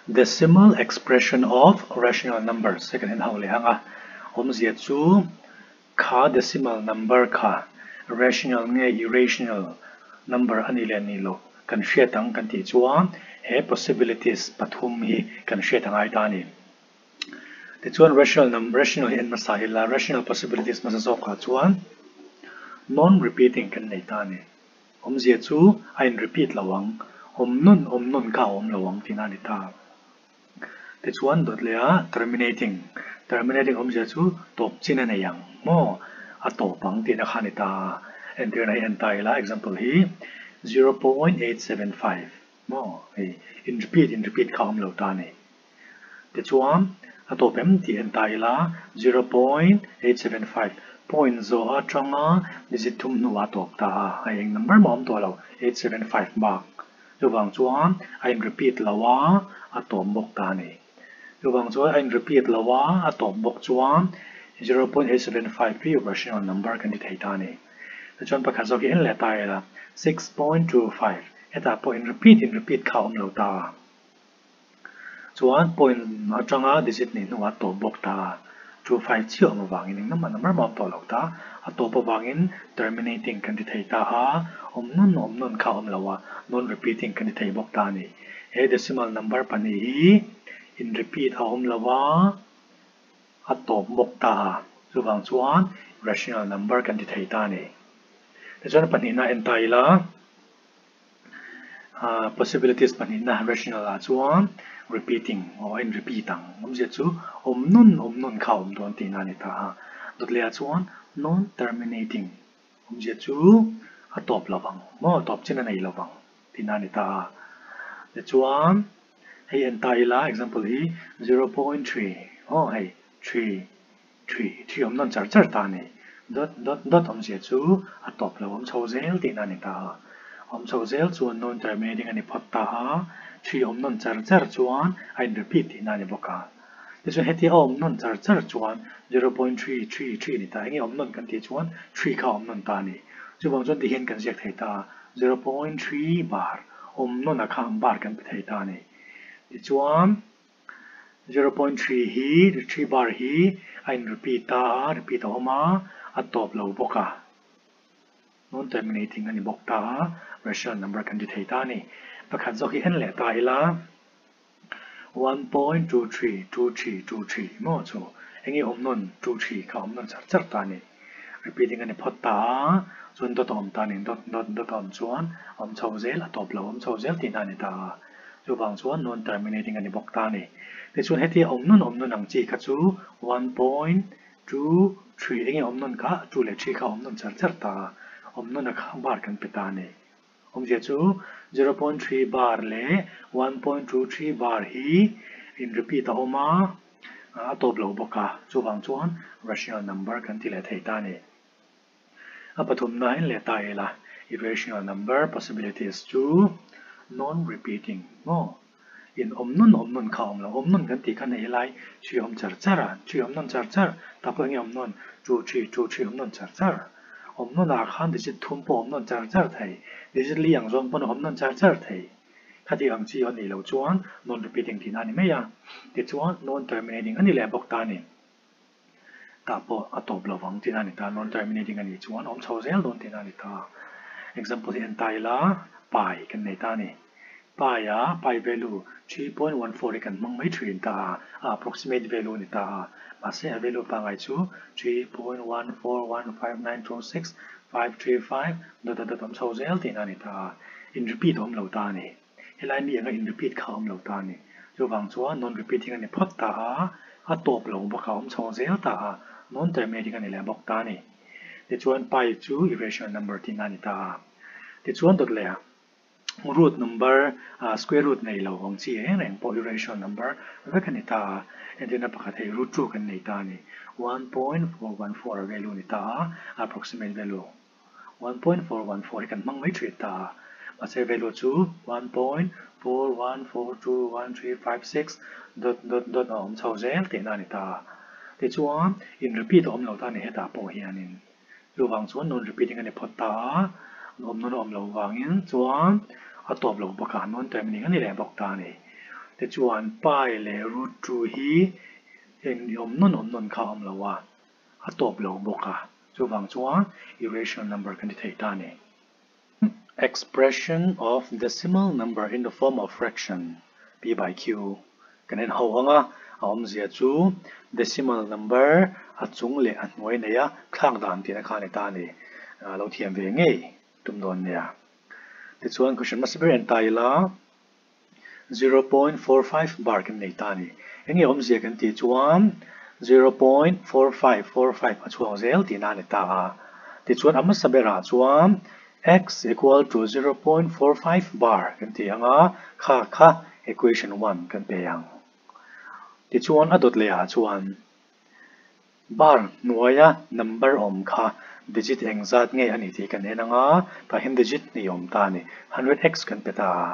Decimal expression of rational numbers hi kan en ho leh ang a, awmzia chu kha decimal number kha rational nge irrational number a nih leh nih loh kan hriat ang kan tih chuan he possibilities pathum hi kan hriat a ngai ta a ni. Tichuan rational number rational hi en hmasa ila rational possibilities hmasa zawkah chuan non-repeating kan nei ta a ni. Awmzia chu a in repeat lo ang, awm nawn awm nawn kha a awm lo ang tihna a ni ta. Tichuan dawt leh a terminating, terminating awmzia chu tawp chin a nei ang maw, a tawp ang tihna kha a ni ta. Entirna hi en ta ila example hi 0.875 maw hei in repeat in repeat kha a awm lo ta a ni. Tichuan, a tawp em tih en ta ila, 0.875 point zawh atanga digit thum hnuah a tawp ta a, a eng number mah a awm tawh lo, 875 bak. Chuvang chuan a in repeat lo a, a tawp bawk ta a ni. Chuvang chuan a in repeat lo a, a tawp bawk chuan 0.875 hi rational number kan ti thei ta a ni. Tichuan pakhat zawk hi en leh ta ila, 6.25 hetah pawh in repeat in repeat kha a awm lo ta a. Chuan point atanga digit nih hnuah tawp bawk ta a, 25 chiah awm avangin eng lamah number mah awm tawh lo ta, a tawp avangin terminating kan ti thei ta a, awm nawn awm nawn kha a awm lo a, non repeating kan ti thei bawk ta a ni. He decimal number pahnih hi in repeat a awm lo a, a tawp bawk ta a, chuvang chuan rational number kan ti thei ta a ni. Tichuan a pahnihna en ta ila. Possibilities pahnihna rational ah chuan repeating aw a in repeat ang awmzia chu awm nawn awm nawn kha a awm dawn tihna a ni ta a, dawt leh ah chuan non terminating awmzia chu a tawp lo vang maw tawp chin a nei lo vang tihna a ni ta a, tichuan hei en ta ila example hi 0.3 aw hei three Ṭhi, ṭhi awm nawn char char ta a ni. Dawt, dawt, dawt awmzia chu a tawp lo awm chho zel tihna a ni ta a. Awm chho zel chuan non terminating a ni phawt ta a, ṭhi awm nawn char char chuan a in repeat tihna a ni bawk a. Tichuan hetia a awm nawn char char chuan 0.333 a ni ta. Enge awm nawn kan tih chuan ṭhi kha a awm nawn ta a ni. Chuvang chuan tihian kan ziak thei ta a, 0.3 bar awm nawn a kha bar kan pe thei ta a ni. Tichuan. 0.3 hi three bar hi a in repeat ta a, repeat a awm a, a tawp lo bawk a, non terminating a ni bawk ta a, rational number kan ti thei ta a ni. Pakhat zawk hi en leh ta ila, 1.23 23 23 maw chu enge awm nawn 23 kha awm nawn char char ta a ni. Repeating a ni phawt ta a, chuan dawt a awm ta a ni, dawt dawt dawt a awm chuan a awm chho zel, a tawp lo awm chho zel tihna a ni ta a. Chuvang chuan non terminating a ni bawk ta a ni. Tichuan hetia awm nawn awm nawn ang chi kha chu 1.23 enge awm nawn kha two leh three kha awm nawn char char ta a, awm nawn a kha bar kan pe ta a ni. Awmzia chu 0.3 bar leh 1.23 bar hi in repeat a awm a, a tawp lo bawk a, chuvang chuan rational number kan ti leh thei ta a ni. A pathumna in leh ta ila, irrational number possibilities chu non-repeating maw? In awm nawn awm nawn kha a awm lo, awm nawn kan tih khan hei helai ṭhi awm char char a, ṭhi awm nawn char char, tah pawh enge awm nawn? Two ṭhi, two ṭhi awm nawn char char. Awm nawn ah khan digit thum pawh awm nawn char char thei, digit li ang zawng pawn a awm nawn char char thei. Khati ang chi a nih loh chuan non-repeating tihna a ni mai a, tichuan non-terminating a ni leh bawk ta a ni. Tah pawh a tawp lo vang tihna a ni ta, non terminating a nih chuan awm chho zel dawn tihna a ni ta. Example hi en ta ila, pi kan nei ta a ni. Pi a pi value 3.14 hi kan hmang mai thin ta a, a approximate value a ni ta a. Mahse a value pangngai chu 3.1415926 535 dot dot dot awm chho zel tihna a ni ta a. In repeat a awm lo ta a ni. Helai mi anga in repeat kha a awm lo ta a ni. Chuvang chuan non repeating a ni phawt ta a, a tawp lo bawk a, awm chho zel ta a, non terminating a ni leh bawk ta a ni. Tichuan pi chu irrational number tihna a ni ta a. Tichuan dawt leh a root number, square root nei lo ang chi reng reng pawh irrational number vek a ni ta a. Entirna pakhat hei root 2 kan nei ta a ni. 1.414 a value a ni ta a, approximate value. 1.414 hi kan hmang mai thin ta a, mahse value chu 1.41421356 dot dot dot a awm chho zel tihna a ni ta a. Tichuan, in repeat a awm lo ta a ni hetah pawh hianin. Chuvang chuan non repeating a ni phawt ta a, awm nawn a awm loh vangin chuan a tawp lo bawk a, non terminating a ni leh bawk ta a ni. Tichuan pi leh root 2 hi eng awm nawn awm nawn kha a awm lo a, a tawp lo bawk a, chuvang chuan irrational number kan ti thei ta a ni. Expression of decimal number in the form of fraction, p by q, kan en ho ang a, a awmzia chu decimal number a chung leh a hnuai nei a thlak dan tihna kha a ni ta a ni. Lo thiam ve ngei tum dawn nia. Tichuan question hmasa ber en ta ila. 0.45 bar kan nei ta a ni. Eng nge awmzia kan tih chuan 0.4545 a chhuak zel tihna a ni ta a. Tichuan a hmasa berah chuan x equal to 0.45 bar kan ti ang a, kha kha equation 1 kan pe ang. Tichuan a dawt lehah chuan Bar hnuaia number awm kha digit engzat nge a ni tih kan en ang a, tah hian digit hnih awm ta a ni, 100x kan pe ta a.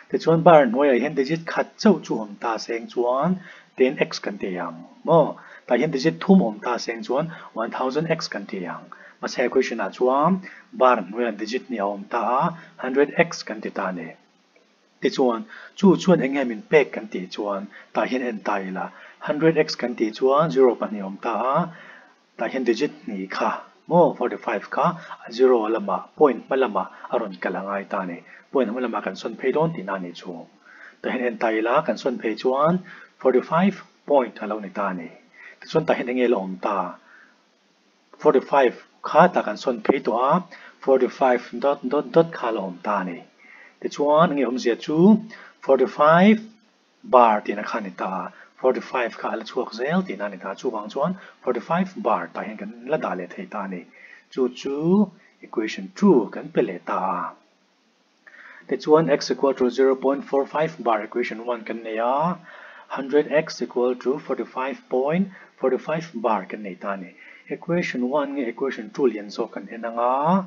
Tichuan bar hnuaiah hian digit khat chauh chu awm ta seng chuan 10x kan ti ang maw? Tah hian digit thum awm ta seng chuan 1000x kan ti ang. Mahse equation ah chuan bar hnuaiah digit hnih a awm ta a, 100x kan ti ta a ni. Tichuan, chu chuan eng nge min pek kan tih chuan tah hian en ta ila, 100x kan tih chuan zero pahnih awm ta a, tah hian digit hnih kha maw 45 kha zero lamah point hma lamah a rawn kal a ngai ta a ni. Point hma lamah kan sawn phei dawn tihna a nih chu. Tah hian en ta ila, kan sawn phei chuan 45 point a lo ni ta a ni. Tichuan tah hian eng nge la awm ta? 45 kha tah kan sawn phei tawh a, 45 dot dot dot kha a la awm ta a ni. Tichuan enge awmzia chu 45 bar tihna kha a ni ta a, 45 kha a la chhuak zel tihna a ni ta a, chuvang chuan 45 bar tah hian kan la dah leh thei ta a ni. Chu chu equation 2 kan pe leh ta a. Tichuan x equal to 0.45 bar equation 1 kan nei a, 100x equal to 45.45 bar kan nei ta a ni. Equation 1 nge equation 2 lian zawk kan en ang a,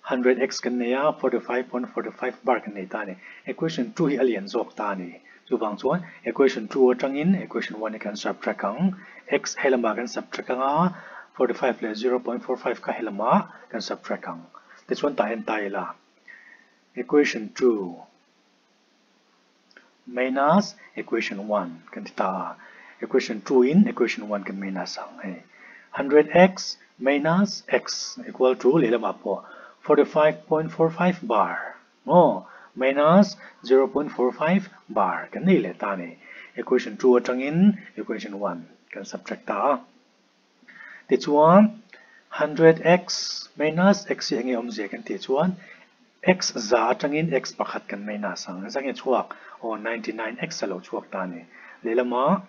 100x kan nei a, 45.45 bar kan nei ta a ni. Equation 2 hi a lian zawk ta a ni. Chuvang chuan equation 2 atangin equation 1 hi kan subtract ang. X helamah kan subtract ang a, 45 leh 0.45 kha helamah kan subtract ang. Tichuan tah en ta ila. Equation 2 minus equation 1 kan ti ta a. Equation 2 in equation 1 kan minus ang hei. 100x minus x equal to lehlamah pawh 45.45 bar maw minus 0.45 bar kan nei leh ta a ni. Equation 2 atangin equation 1 kan subtract ta a. Tichuan, 100x minus x hi enge awmzia kan tih chuan x za atangin x pakhat kan minus ang. Engzah nge chhuak? Aw, 99x a lo chhuak ta a ni. Lehlamah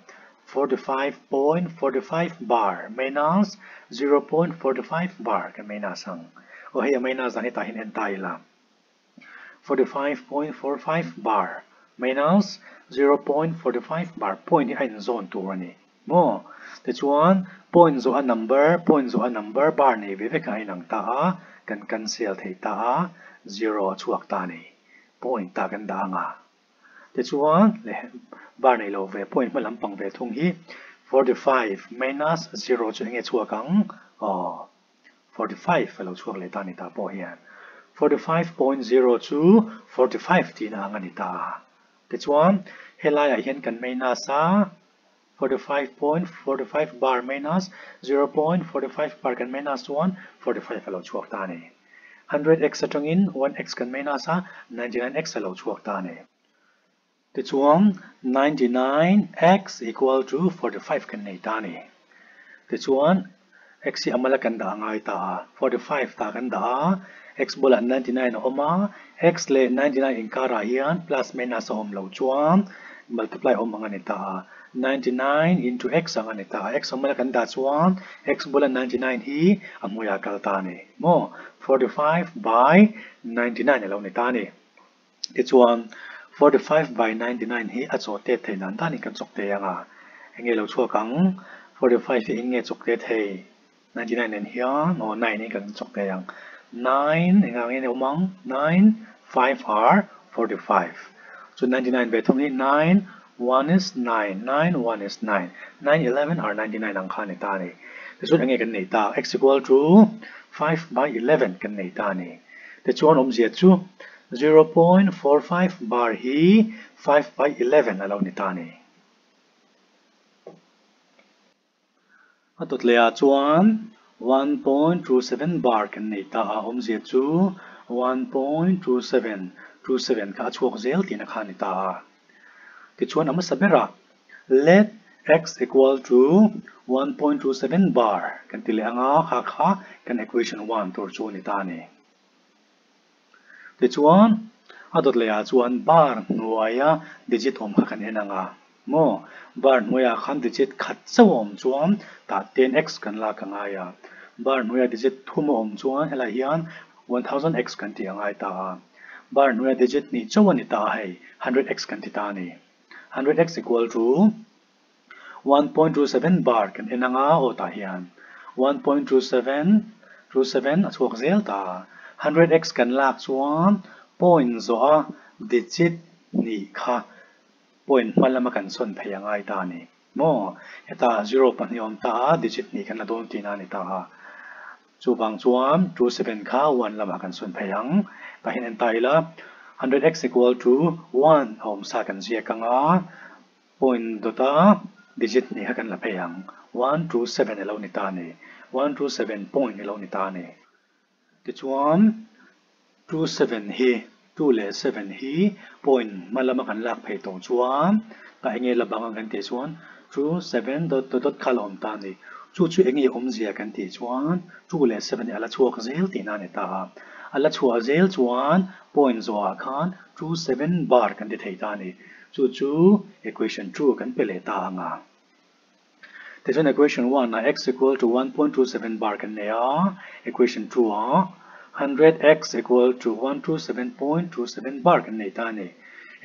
45.45 bar minus 0.45 bar kan minus ang. Aw, hei a minus dan hi tah hian en ta ila. 45.45 bar minus 0.45 bar point hi a inzawn tur a ni maw? Tichuan point zawh a number point zawh a number bar nei ve vek a inang ta a, kan cancel thei ta a, zero a chhuak ta a ni. Point ta kan dah ang a. Tichuan leh bar nei lo ve point hma lampang ve thung hi 45 minus zero chu enge chhuak ang? Aw. 45 a lo chhuak leh ta a ni ta pawh hian 45.0 chu 45 tihna ang a ni ta a. Tichuan, helaiah hian kan minus a, 45.45 bar minus 0.45 bar kan minus chuan 45 a lo chhuak ta a ni. 100x atangin 1x kan minus a, 99x a lo chhuak ta a ni. Tichuan, 99x equal to 45 kan nei ta a ni. Tichuan, x hi a mala kan dah a ngai ta a, 45 ta kan dah a, x bulah 99 a awm a, x leh 99 inkarah hian plus minus a awm loh chuan multiply awm ang a ni ta a, 99 into x ang a ni ta a, x a mala kan dah chuan x bula 99 hi a hmuiah a kal ta a ni maw? 45 by 99 a lo ni ta a ni. Tichuan, 45 by 99 hi a chawh tet thei dan danin kan chawk thei ang a, eng nge lo chhuak ang? 45 hi eng nge chawk tet thei? 99 nen hian aw 9 hi kan chawk thei ang. 9 eng ang nge awm ang? 9 5 are 45. Chu 99 ve thung hi 9 1 is 9, 9 1 is 9, 9 11 are 99 ang kha a ni ta a ni. Tichuan eng nge kan nei ta? X equal to 5 by 11 kan nei ta a ni. Tichuan awmzia chu. 0.45 bar hi 5 by 11 a lo ni ta a ni. A dawt leh ah chuan 1.27 bar kan nei ta a, awmzia chu 1.27, 27 kha a chhuak zel tihna kha a ni ta a. Tichuan a hmasa berah let x equal to 1.27 bar kan ti leh ang a, kha kha kan equation one tur chu a ni ta a ni. Tichuan, a dawt lehah chuan bar hnuaia digit awm kha kan en ang a, maw? Bar hnuaiah khan digit khat chauh a awm chuan tah 10x kan lak a ngai a, bar hnuaia digit thum a awm chuan helai hian 1000x kan tih a ngai ta a, bar hnuaia digit hnih chauh a ni ta a hei, 100x kan ti ta a ni. 100x equal to 1.27 bar kan en anga aw tah hian 1.27 27 a chhuak zel ta. 100x kan lak chuan point zawh a digit hnih kha point hma lama kan sawn phei a ngai ta a ni maw? Hetah zero pahnih awm ta a digit hnih kan la dawn tihna a ni ta a. Chuvang chuan 27 kha one lamah kan sawn phei ang. Tah hian en ta ila 100x equal to one a awm sa kan ziak anga. Point dawta digit hnih kha kan la phei ang. 127 a lo ni ta a ni. 127 point a lo ni ta a ni. Tichuan, 27 hi, 2 leh 7 hi point hma lama kan lak phei tawh chuan, ka enge la bang ang kan tih chuan, 2 7 dot dot dot kha la awm ta a ni. Chu chu enge awmzia kan tih chuan, 2 leh 7 hi a la chhuak zel tihna a ni ta a. A la chhuah zel chuan point zawhah khan 2 7 bar kan ti thei ta a ni. Chu chu equation 2 kan pe leh ta ang a. Tichuan equation 1 ah x equal to 1.27 bar kan nei a, equation 2 ah 100x equal to 127.27 bar kan nei ta a ni.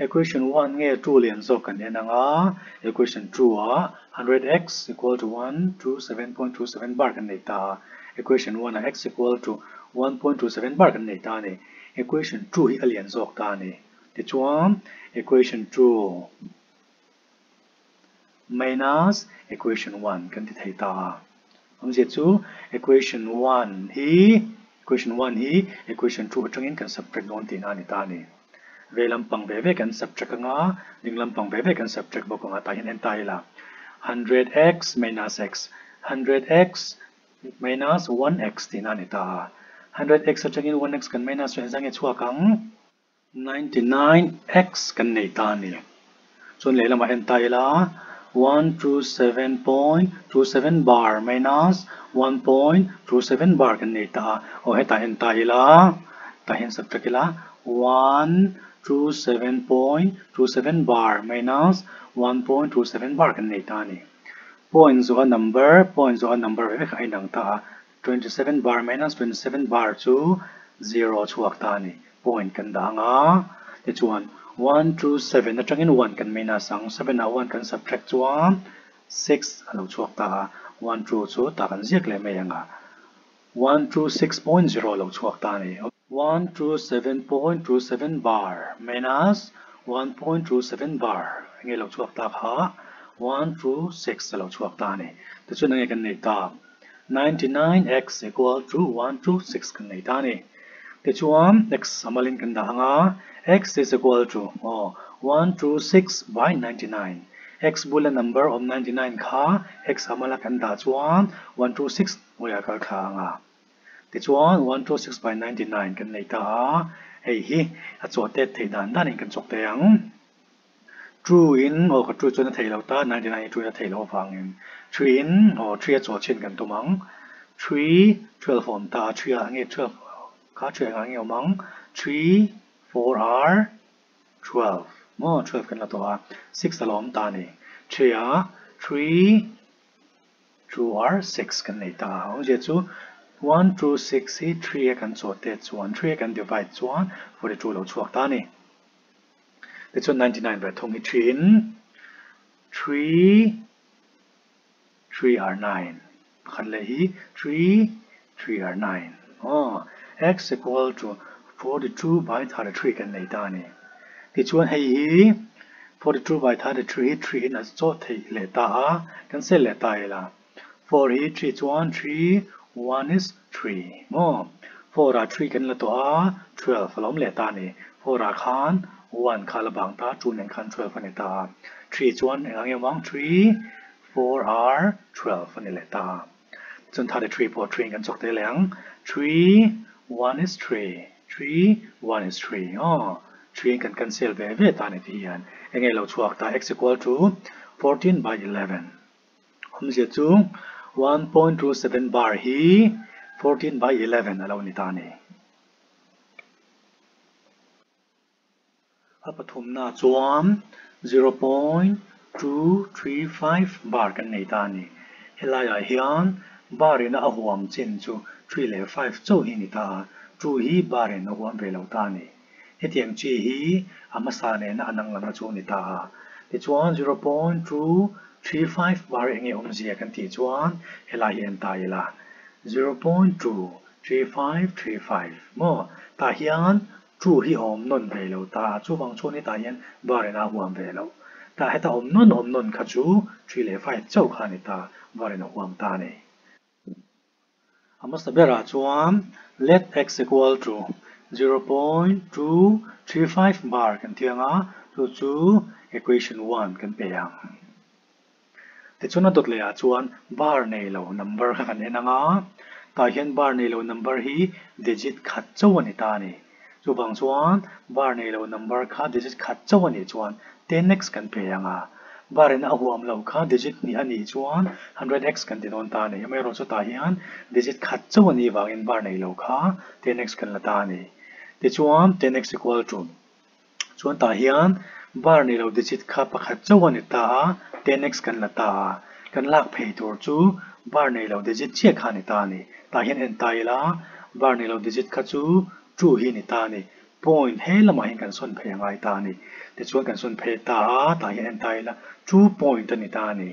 Equation 1 nge 2 lian zawk kan en ang a, equation 2 ah 100x equal to 127.27 bar kan nei ta a, equation 1 ah x equal to 1.27 bar kan nei ta a ni. Equation 2 hi a lian zawk ta a ni. Tichuan, equation 2 minus equation 1 kan ti thei ta a. Awmzia chu equation 1 hi equation 1 hi equation 2 atangin kan subtract dawn tihna a ni ta a ni. Ve lampang ve ve kan subtract anga, ding lampang ve ve kan subtract bawk anga tah hian en ta ila. 100x minus x, 100x minus 1x tihna a ni ta a. 100x atangin 1x kan minus chu engzah nge chhuak ang? 99x kan nei ta a ni. Chuan lehlamah en ta ila, 127.27 bar minus 1.27 bar kan nei ta a. Aw hetah en ta ila, tah hian subtract ila, 127.27 bar minus 1.27 bar kan nei ta a ni. Point zawha number, point zawha number ve vek a inang ta a. 27 bar minus 27 bar chu zero chhuak ta a ni. Point kan dah ang a, tichuan 1 to 7 atangin 1 kan minus ang, 7 ah 1 kan subtract chuan 6 a lo chhuak ta a, 1 to chu tah kan ziak leh mai ang a, 1 to 6.0 a lo chhuak ta a ni. 1 to 7.27 bar minus 1.27 bar enge lo chhuak ta kha 1 to 6 a lo chhuak ta a ni. Tichuan enge kan nei ta? 99x equal to 1 to 6 kan nei ta a ni. Tichuan x a malin kan dah ang a, x is equal to aw 1 to 6 by 99. X bula number awm 99 kha x a mala kan dah chuan 1 to 6 hnuaiah kal thla ang a. Tichuan 1 to 6 by 99 kan nei ta a, hei hi a chawh tet theih dan danin kan chawk thei ang. True in aw ka true chuan a theih loh ta, 99 hi true in a theih loh avangin three in aw three a chawh chin kan tum ang. Three 12 a awm ta a, three ah nge 12 kha three engah nge awm ang? Three four are 12 maw 12 kan la tawh a, six a la awm ta a ni. Three ah three two are six kan nei ta a, awmzia chu one two six hi three a kan chawh te chuan three a kan divide chuan 42 a lo chhuak ta a ni. Tichuan 99 ve thung hi 3 in 3 3 are 9 pakhat leh hi 3 3 are 9 aw x equal to 42 by 33 kan nei ta a ni. Tichuan hei hi 42 by 33 hi 3 in a chawh theih leh ta a, kan sel leh ta ila. 4 hi 3 chuan 3 1 is 3 maw? 4 ah 3 kan la tawh a, 12 a lo awm leh ta a ni. Four ah khan one kha la bang ta, two nen khan 12 a ni ta a. Three chuan eng ang em ang? Three, four are 12 a ni leh ta a. Chuan 33 pawh 3 in kan chawk tel leh ang. 3, 1 is 3, 3, 1 is 3. Aw, 3 in kan cancel ve ve ta ni ti hian. Enge lo chhuak ta? X equal to 14 by 11. Awmzia chu 1.27 bar hi 14 by 11 a lo ni ta ni. A pathumna chuan 0.235 bar kan nei ta a ni. Helaiah hian bar ina a huam chin chu three leh five chauh hi a ni ta a, two hi bar in a huam ve lo ta a ni. Hetiang chi hi a hmasa nena a danglamna chu a ni ta a. Tichuan 0.235 bar enge awmzia kan tih chuan helai hi en ta ila 0.235 35 maw? Tah hian Chu hi awm nawn ve lo ta a, chuvang chuan hetah hian bar in a huam ve lo. Tah heta awm nawn awm nawn kha chu three leh five chauh kha a ni ta, bar in a huam ta a ni. A hmasa berah chuan let x equal to 0.235 bar kan thiang a, chu chu equation one kan pe ang. Tichuan a dawt leh ah chuan bar nei lo number kha kan en ang a, tah hian bar nei lo number hi digit khat chauh a ni ta a ni. Chuvang chuan bar nei lo number kha digit khat chauh a nih chuan 10x kan pe ang a, bar in a huam loh kha digit hnih a nih chuan 100x kan ti dawn ta a ni. Amaherawhchu tah hian digit khat chauh a nih vangin bar nei lo kha 10x kan la ta a ni. Tichuan 10x equal to Chuan tah hian bar nei lo digit kha pakhat chauh a ni ta a, 10x kan la ta a, kan lak phei tur chu bar nei lo digit chiah kha a ni ta a ni. Tah hian en ta ila, bar nei lo digit kha chu two hi a ni ta a ni. Point he lamah hian kan sawn phei a ngai ta a ni. Tichuan kan sawn phei ta a, tah hian en ta ila two point a ni ta a ni.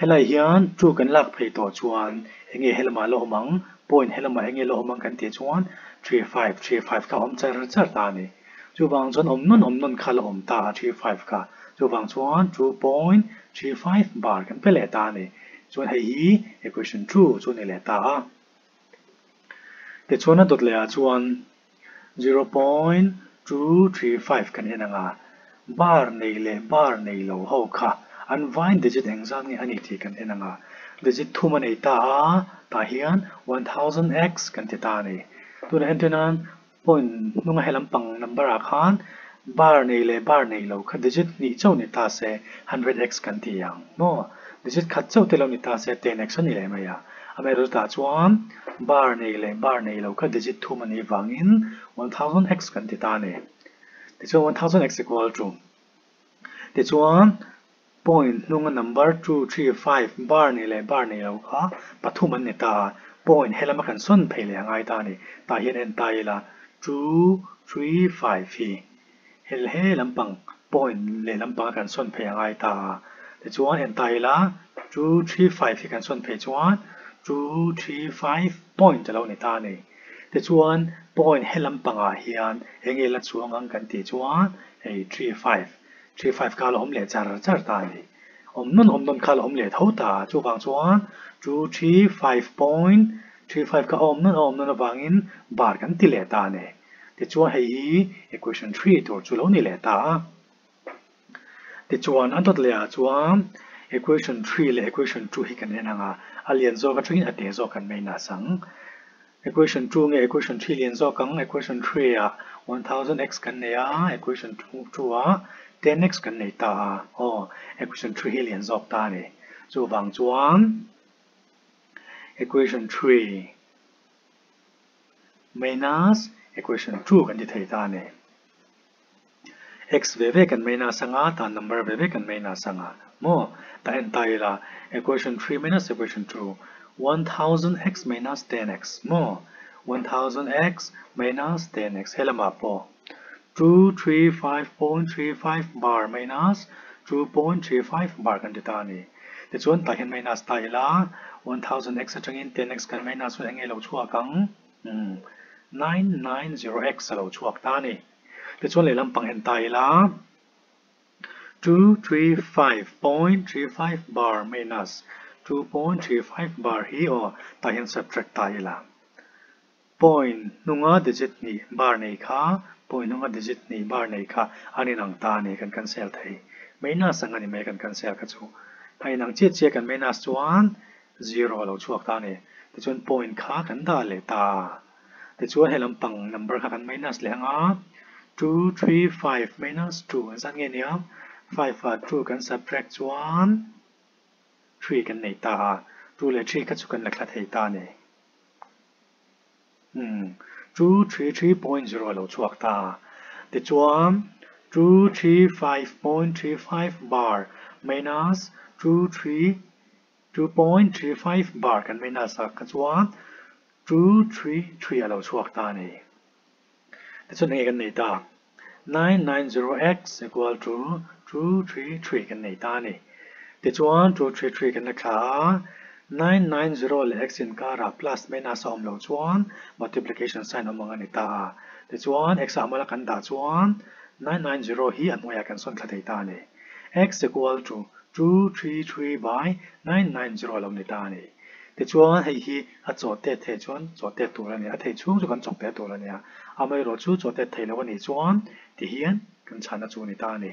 Helai hian two kan lak phei tawh chuan enge helamah la awm ang, point helamah enge la awm ang kan tih chuan 35, 35 kha a awm char char ta a ni. Chuvang chuan awm nawn awm nawn kha la awm ta a, 35 kha. Chuvang chuan 2.35 bar kan pe leh ta a ni. Chuan hei hi equation 2 chu a ni leh ta a. Tichuan a dawt leh ah chuan 0.235 kan en ang a, bar nei leh bar nei lo ho kha an vain digit engzat nge a ni tih kan en ang a. Digit thum a nei ta a, tah hian 1000x kan ti ta a ni. Tunah entir nan Point hnunga he lampang number ah khan bar nei leh bar nei lo kha digit hnih chauh ni ta se 100x kan ti ang maw? Digit khat chauh te lo ni ta se 10x a ni leh mai a. Amaherawhchu tah chuan bar nei leh bar nei lo kha digit thum a nih vangin 1000x kan ti ta a ni. Tichuan 1000x equal to tichuan Point hnunga number two, three, five bar nei leh bar nei lo kha pathum an ni ta a, point helama kan sawn phei leh a ngai ta a ni. Tah hian en ta ila two, three, five hi hel he lampang point leh lampanga kan sawn phei a ngai ta a. Tichuan en ta ila two, three, five hi kan sawn phei chuan two, three, five point a lo ni ta a ni. Tichuan point he lampangah hian eng nge la chuang ang kan tih chuan hei three, five 35 kha la awm leh char char ta a ni. Awm nawn awm nawn kha la awm leh tho ta a, chuvang chuan 235.35 kha awm nawn a awm nawn avangin bar kan ti leh ta a ni. Tichuan hei hi equation 3 tur chu lo ni leh ta a. Tichuan a dawt leh ah chuan equation 3 leh equation 2 hi kan en ang a, a lian zawk atangin a te zawk kan minus ang. Equation 2 nge equation 3 lian zawk ang? Equation 3 ah 1000x kan nei a, equation 2 ah 10x kan nei ta a. Aw, equation 3 hi lian zawk ta a ni. Chuvang chuan equation 3 minus equation 2 kan ti thei ta a ni. X ve ve kan minus anga, tan number ve ve kan minus anga. Maw? Tah en ta ila, equation 3 minus equation 2, 1000x minus 10x. Maw? 1000x minus 10x. Helamah pawh 235.35 bar minus 2.35 bar kan ti ta a ni. Tichuan tah hian minus ta ila, 1000x atangin 10x kan minus hun eng nge lo chhuak ang? 990x a lo chhuak ta a ni. Tichuan lehlam pang en ta ila, 235.35 bar minus 2.35 bar hi aw tah hian subtract ta ila. Point hnunga digit hnih bar nei kha Point hnunga digit hnih bar nei kha an inang ta a ni kan cancel thei. Minus ang a ni mai kan cancel kha chu. A inang chiah chiah kan minus chuan zero a lo chhuak ta a ni. Tichuan point kha kan dah leh ta a. Tichuan he lampang number kha kan minus leh ang a, 2, 3, 5 minus 2 an zat nge nia? 5 ah 2 kan subtract chuan 3 kan nei ta a, 2 leh 3 kha chu kan la thla thei ta a ni. Umm, 2, 3, 3.0 a lo chhuak ta a. Tichuan 2, 3, 5.35 bar minus 2, 3, 2.35 bar kan minus a kha chuan 233 a lo chhuak ta a ni. Tichuan enge kan nei ta? 990x equal to 233 kan nei ta a ni. Tichuan 233 kan la thla a, 990 leh x inkarah plus minus a awm loh chuan multiplication sign awm ang a ni ta a. Tichuan x ah mawla kan dah chuan 990 hi a hnuaiah kan sawn thla thei ta a ni. X equal to 233 by 990 a lo ni ta a ni. Tichuan hei hi a chawh tet theih chuan chawh tet tur a ni. A theih chhung chu kan chawk tet tur a ni a. Amaherawh chu chawh tet theih loh a nih chuan tihian kan chhana chu a ni ta a ni.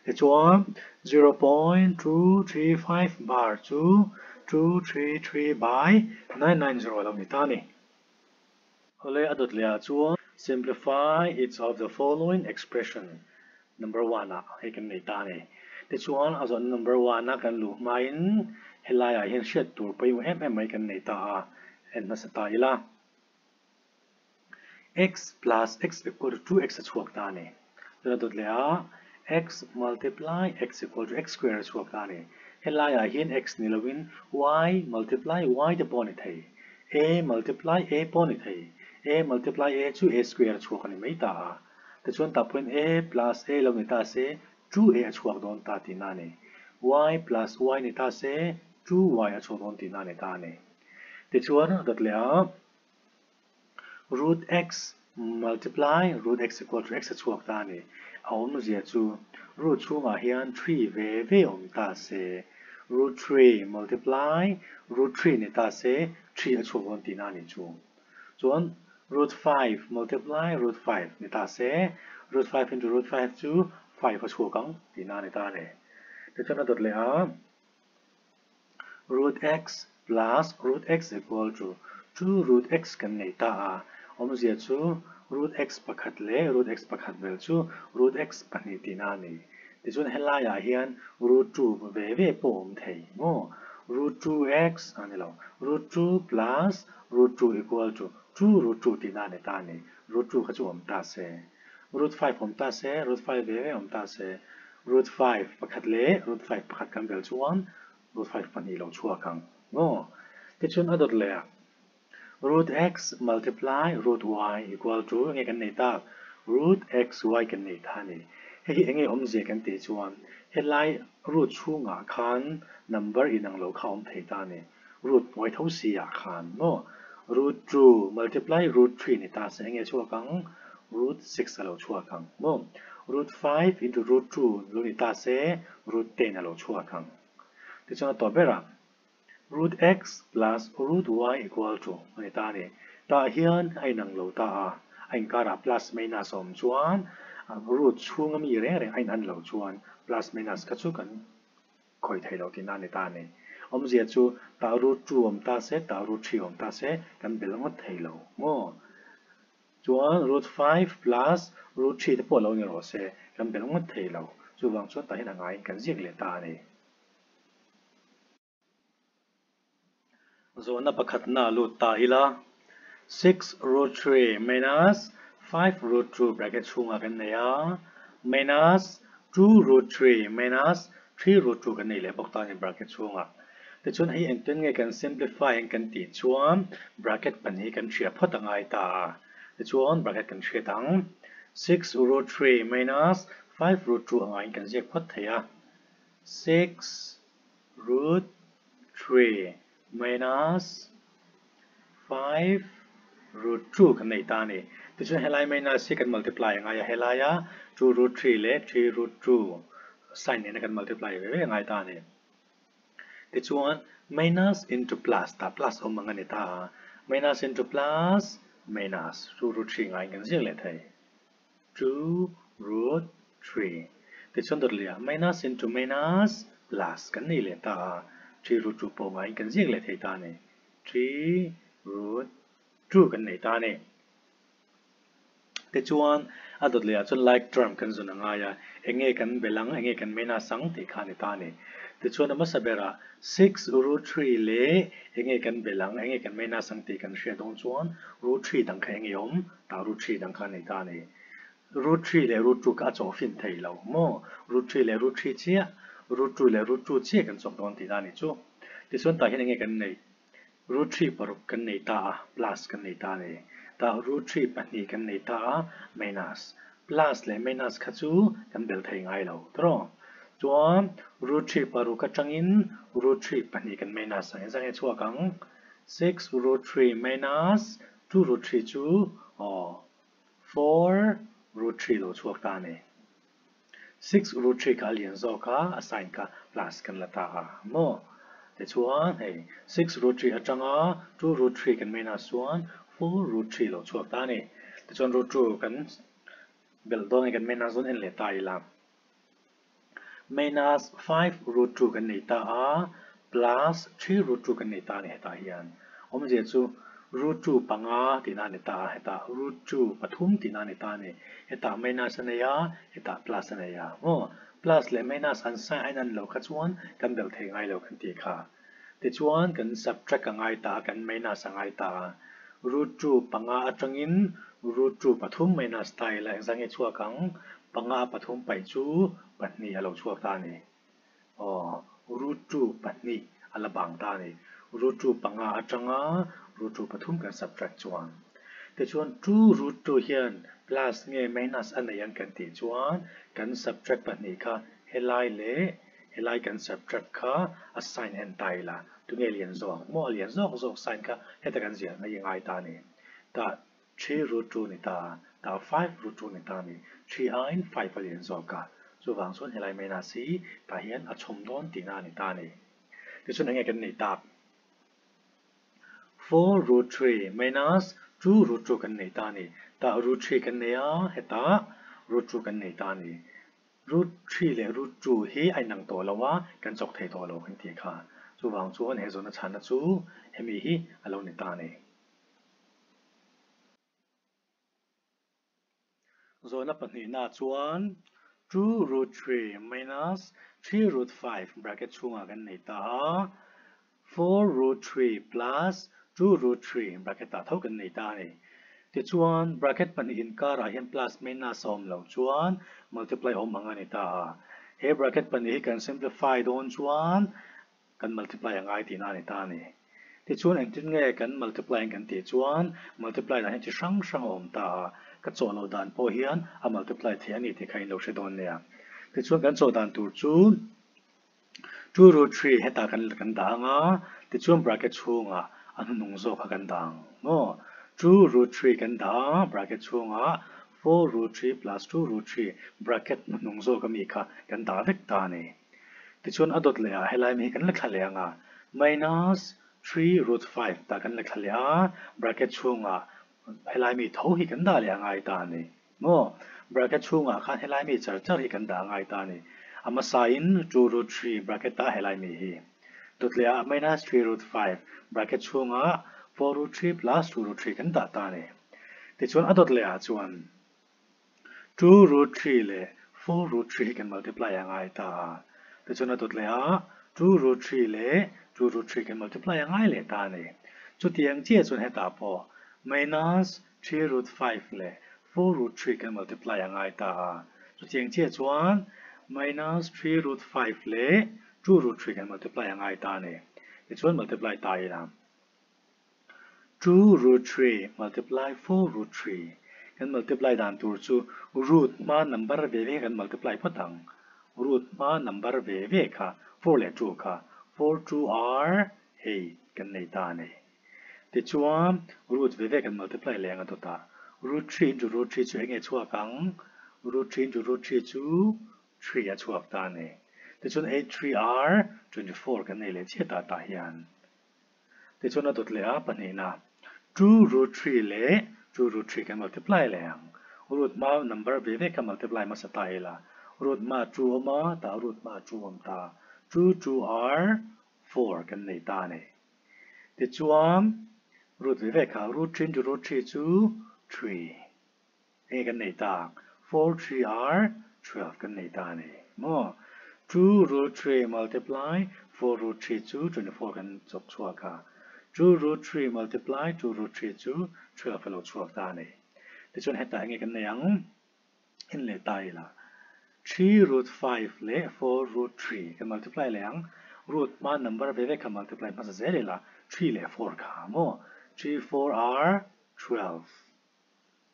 Tichuan 0.235 bar chu 233 by 990 a lo ni ta a ni. Awle a dawt leh ah chuan simplify each of the following expression number one ah hei kan nei ta a ni. Tichuan a zawhna number one a kan luh hmain helai ah hian hriat tur pawimawh em em mai kan nei ta a, en hmasa ta ila. X plus x equal to 2x a chhuak ta a ni. Chuan a dawt leh a x multiply x equal to x square a chhuak ta a ni. Helai ah hian x ni lovin y multiply y te pawh a ni thei. A multiply a pawh a ni thei. A multiply a chu a square a chhuak a ni mai ta a. Tichuan tah pawhin a plus a lo ni ta se 2a a chhuak dawn ta tihna a ni. Y plus y ni ta se 2y a chhuak dawn tihna a ni ta a ni. Tichuan a dawt leh a root x multiply root x equal to x a chhuak ta a ni. A awmzia chu root chhungah hian 3 ve ve awm ta se root 3 multiply root 3 ni ta se 3 a chhuak dawn tihna a ni chu. Chuan root 5 multiply root 5 ni ta se root 5 into root 5 chu 5 a chhuak ang tihna a ni ta a ni. Tichuan a dawt leh a. Root x plus root x equal to 2 root x kan nei ta a, awmzia chu root x pakhat leh root x pakhat vel chu root x pahnih tihna a ni. Tichuan helaiah hian root 2 ve ve pawh awm thei maw? Root 2 x a ni lo, root 2 plus root 2 equal to 2 root 2 tihna a ni ta a ni. Root 2 kha chu awm ta se. Root 5 awm ta se, root 5 ve ve awm ta se. Root 5 pakhat leh root 5 pakhat kan bel chuan root 5 pahnih lo chhuak ang maw? Tichuan a dawt leh a, root x multiply root y equal to enge kan nei tak? Root x y kan nei ta a ni. Hei hi enge awmzia kan tih chuan helai root chhungah khan number inang lo kha a awm thei ta a ni. Root hnuai tho si ah khan maw? Root 2 multiply root 3 ni ta se enge chhuak ang? Root 6 a lo chhuak ang maw? Root 5 into root 2 lo ni ta se root 10 a lo chhuak ang. Tichuan a tawp berah root x plus root y equal to a ni ta a ni. Tah hian a inang lo ta a, a inkarah plus minus a awm chuan root chhunga mi reng reng a inan lo chuan plus minus kha chu kan Khawih theih loh tihna a ni ta a ni. Awmzia chu tah root 2 awm ta se, tah root 3 awm ta se kan bel ngawt thei lo maw? Chuan root 5 plus root 3 te pawh lo ni rawh se, kan bel ngawt thei lo. Chuvang chuan tah hian a ngaiin kan ziak leh ta a ni. Zawhna pakhatna a lut ta ila, 6 root 3 minus 5 root 2 bracket chhungah kan nei a, minus 2 root 3 minus 3 root 2 kan nei leh bawk ta a ni bracket chhungah. Tichuan hei engtin nge kan simplify ang kan tih chuan bracket pahnih kan hria phawt a ngai ta a. Tichuan bracket kan hriat ang, 6 root 3 minus 5 root 2 a ngaiin kan ziak phawt thei a, 6 root 3 minus 5 root 2 kan nei ta a ni. Tichuan helai minus hi kan multiply a ngai a, helaia 2 root 3 leh 3 root 2 sign nena kan multiply ve ve a ngai ta a ni. Tichuan minus into plus ta plus awm ang a ni ta a, minus into plus minus 2 root 3 ngaiin kan ziak leh thei. 2 root 3. Tichuan dawt leh ah minus into minus plus kan nei leh ta a, 3 root 2 pawh ngaiin kan ziak leh thei ta a ni. 3 root 2 kan nei ta a ni. Tichuan a dawt leh ah chuan like term kan zun a ngai a, eng nge kan belh ang, eng nge kan minus ang tih kha a ni ta a ni. Tichuan a hmasa berah 6 root 3 leh eng nge kan belh ang, eng nge kan minus ang tih kan hriat dawn chuan root 3 dang kha eng nge awm, tah root 3 dang kha a nei ta a ni. Root 3 leh root 2 kha a chawh fin thei lo maw? Root 3 leh root 3 chiah, root 2 leh root 2 chiah kan chawk dawn tihna a nih chu. Tichuan tah hian eng nge kan neih? Root 3 paruk kan nei ta a, plus kan nei ta a ni. Tah root 3 pahnih kan nei ta a, minus. Plus leh minus kha chu kan bel thei ngai lo tawh. Chuan root 3 paruk atangin root 3 pahnih kan minus ang. Engzah nge chhuak ang? 6 root 3 minus 2 root 3 chu aw 4 root 3 lo chhuak ta a ni. 6 root 3 kha a lian zawk a, a sign kha plus kan la ta a maw? Tichuan hei 6 root 3 atanga 2 root 3 kan minus chuan 4 root 3 lo chhuak ta a ni. Tichuan root 2 kan belh dawn nge kan minus dawn en leh ta ila. Minus 5 root 2 kan nei ta a, plus 3 root 2 kan nei ta a ni hetah hian. Awmzia chu root 2 panga tihna a ni ta a, hetah root 2 pathum tihna a ni ta a ni. Hetah minus a nei a, hetah plus a nei a. Maw? Plus leh minus an sign a inan loh kha chuan kan belh thei ngai lo kan tih kha. Tichuan kan subtract a ngai ta a, kan minus a ngai ta a. Root 2 panga atangin root 2 pathum minus ta ila engzah nge chhuak ang? Panga pathum paih chu pahnih a lo chhuak ta a ni. Aw, root 2 pahnih a la bang ta a ni. Root 2 panga atanga root 2 pathum kan subtract chuan. Tichuan 2 root 2 hian plus nge minus a nei ang kan tih chuan kan subtract pahnih kha helai leh Helai kan subtract kha a sign en ta ila, tunge lian zawk maw a lian zawk zawk sign kha heta kan ziah na i ngai ta a ni. Tah 3 root 2 ni ta a, tah 5 root 2 ni ta a ni. 3 aiin 5 a lian zawk a, chuvang chuan helai minus hi tah hian a chhawm dawn tihna a ni ta a ni. Tichuan enge kan neih tak? 4 root 3 minus 2 root 2 kan nei ta a ni. Tah root 3 kan nei a, hetah root 2 kan nei ta a ni. Root 3 leh root 2 hi a inang tawh lo a, kan chawk thei tawh lo kan tih kha. Chuvang chuan he zawhna chhanna chu hemi hi a lo ni ta a ni. Zawhna pahnihna chuan 2 root 3 minus 3 root 5 bracket chhungah kan nei ta a, 4 root 3 plus 2 root 3 bracket ah tho kan nei ta a ni. Tichuan, bracket pahnih inkarah hian plus minus a awm loh chuan multiply awm ang a ni ta a. He bracket pahnih hi kan simplify dawn chuan kan multiply a ngai tihna a ni ta a ni. Tichuan, engtin nge kan multiply ang kan tih chuan multiply dan hi chi hrang hrang a awm ta a. Ka chawh loh dan pawh hian a multiply theih a ni tih kha in lo hre dawn nia. Tichuan, kan chawh dan tur chu. 2 root 3 hetah kan kan dah ang a, tichuan bracket chhungah a hnuhnung zawk kha kan dah ang maw? 2 root 3 kan dah a, bracket chhungah 4 root 3 plus 2 root 3 bracket hnuhnung zawk ami kha kan dah vek ta a ni. Tichuan a dawt leh ah helai mi hi kan la thla leh ang a, minus 3 root 5 tah kan la thla leh a, bracket chhungah helai mi tho hi kan dah leh a ngai ta a ni. Maw? Bracket chhungah khan helai mi char char hi kan dah ngai ta a ni. A hmasain 2 root 3 bracket ah helai mi hi. Dawtleh ah minus 3 root 5 bracket chhungah 4 root 3 plus 2 root 3 kan dah ta a ni. Tichuan a dawtleh ah chuan 2 root 3 leh 4 root 3 hi kan multiply a ngai ta a. Tichuan a dawtleh ah 2 root 3 leh 2 root 3 kan multiply a ngai leh ta a ni. Chutiang chiah chuan hetah pawh minus 3 root 5 leh 4 root 3 kan multiply a ngai ta a. Chutiang chiah chuan minus 3 root 5 leh 2 root 3 kan multiply a ngai ta a ni. Tichuan multiply ta ila 2 root 3 multiply 4 root 3 kan multiply dan tur chu root hma number ve ve kan multiply phawt ang. Root hma number ve ve kha 4 leh 2 kha 4 2 are 8 kan nei ta a ni. Tichuan, root ve ve kan multiply leh ang a dawtah. Root 3 into root 3 chu eng nge chhuak ang? Root 3 into root 3 chu 3 a chhuak ta a ni. Tichuan, 8 3 are 24 kan nei leh chiah ta tah hian. Tichuan a dawt leh a pahnihna, 2 root 3 leh 2 root 3 kan multiply leh ang. Root hma number ve ve kha multiply hmasa ta ila. Root hma two awm a, tah root hma two awm ta. Two two are four kan nei ta a ni. Tichuan root ve ve kha root three into root three chu three. Enge kan nei tak? Four three are 12 kan nei ta a ni maw? Two root three multiply four root three chu 24 kan chawk chhuak a. Two root three multiply two root three chu 12 a lo chhuak ta a ni. Tichuan hetah enge kan nei ang? En leh ta ila. Three root five leh four root three kan multiply leh ang. Root hma number ve ve kha multiply hmasa zel ila. Three leh four kha maw? Three four are 12.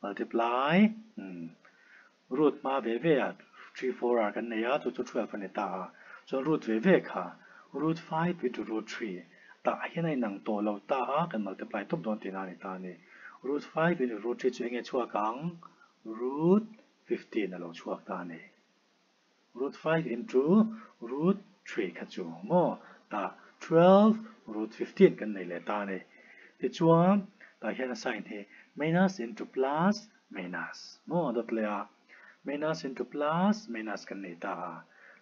Multiply root hma ve ve ah three four ah kan nei a, chu chu 12 a ni ta a. Chuan root ve ve kha root 5 into root 3 tah hian a inang tawh lo ta a, kan multiply tawp dawn tihna a ni ta a ni. Root 5 into root 3 chu eng nge chhuak ang? Root 15 a lo chhuak ta a ni. Root 5 into root 3 kha chu maw tah 12 root 15 kan nei leh ta a ni. Tichuan tah hian a sign hi minus into plus minus maw dawt leh a minus into plus minus kan nei ta a.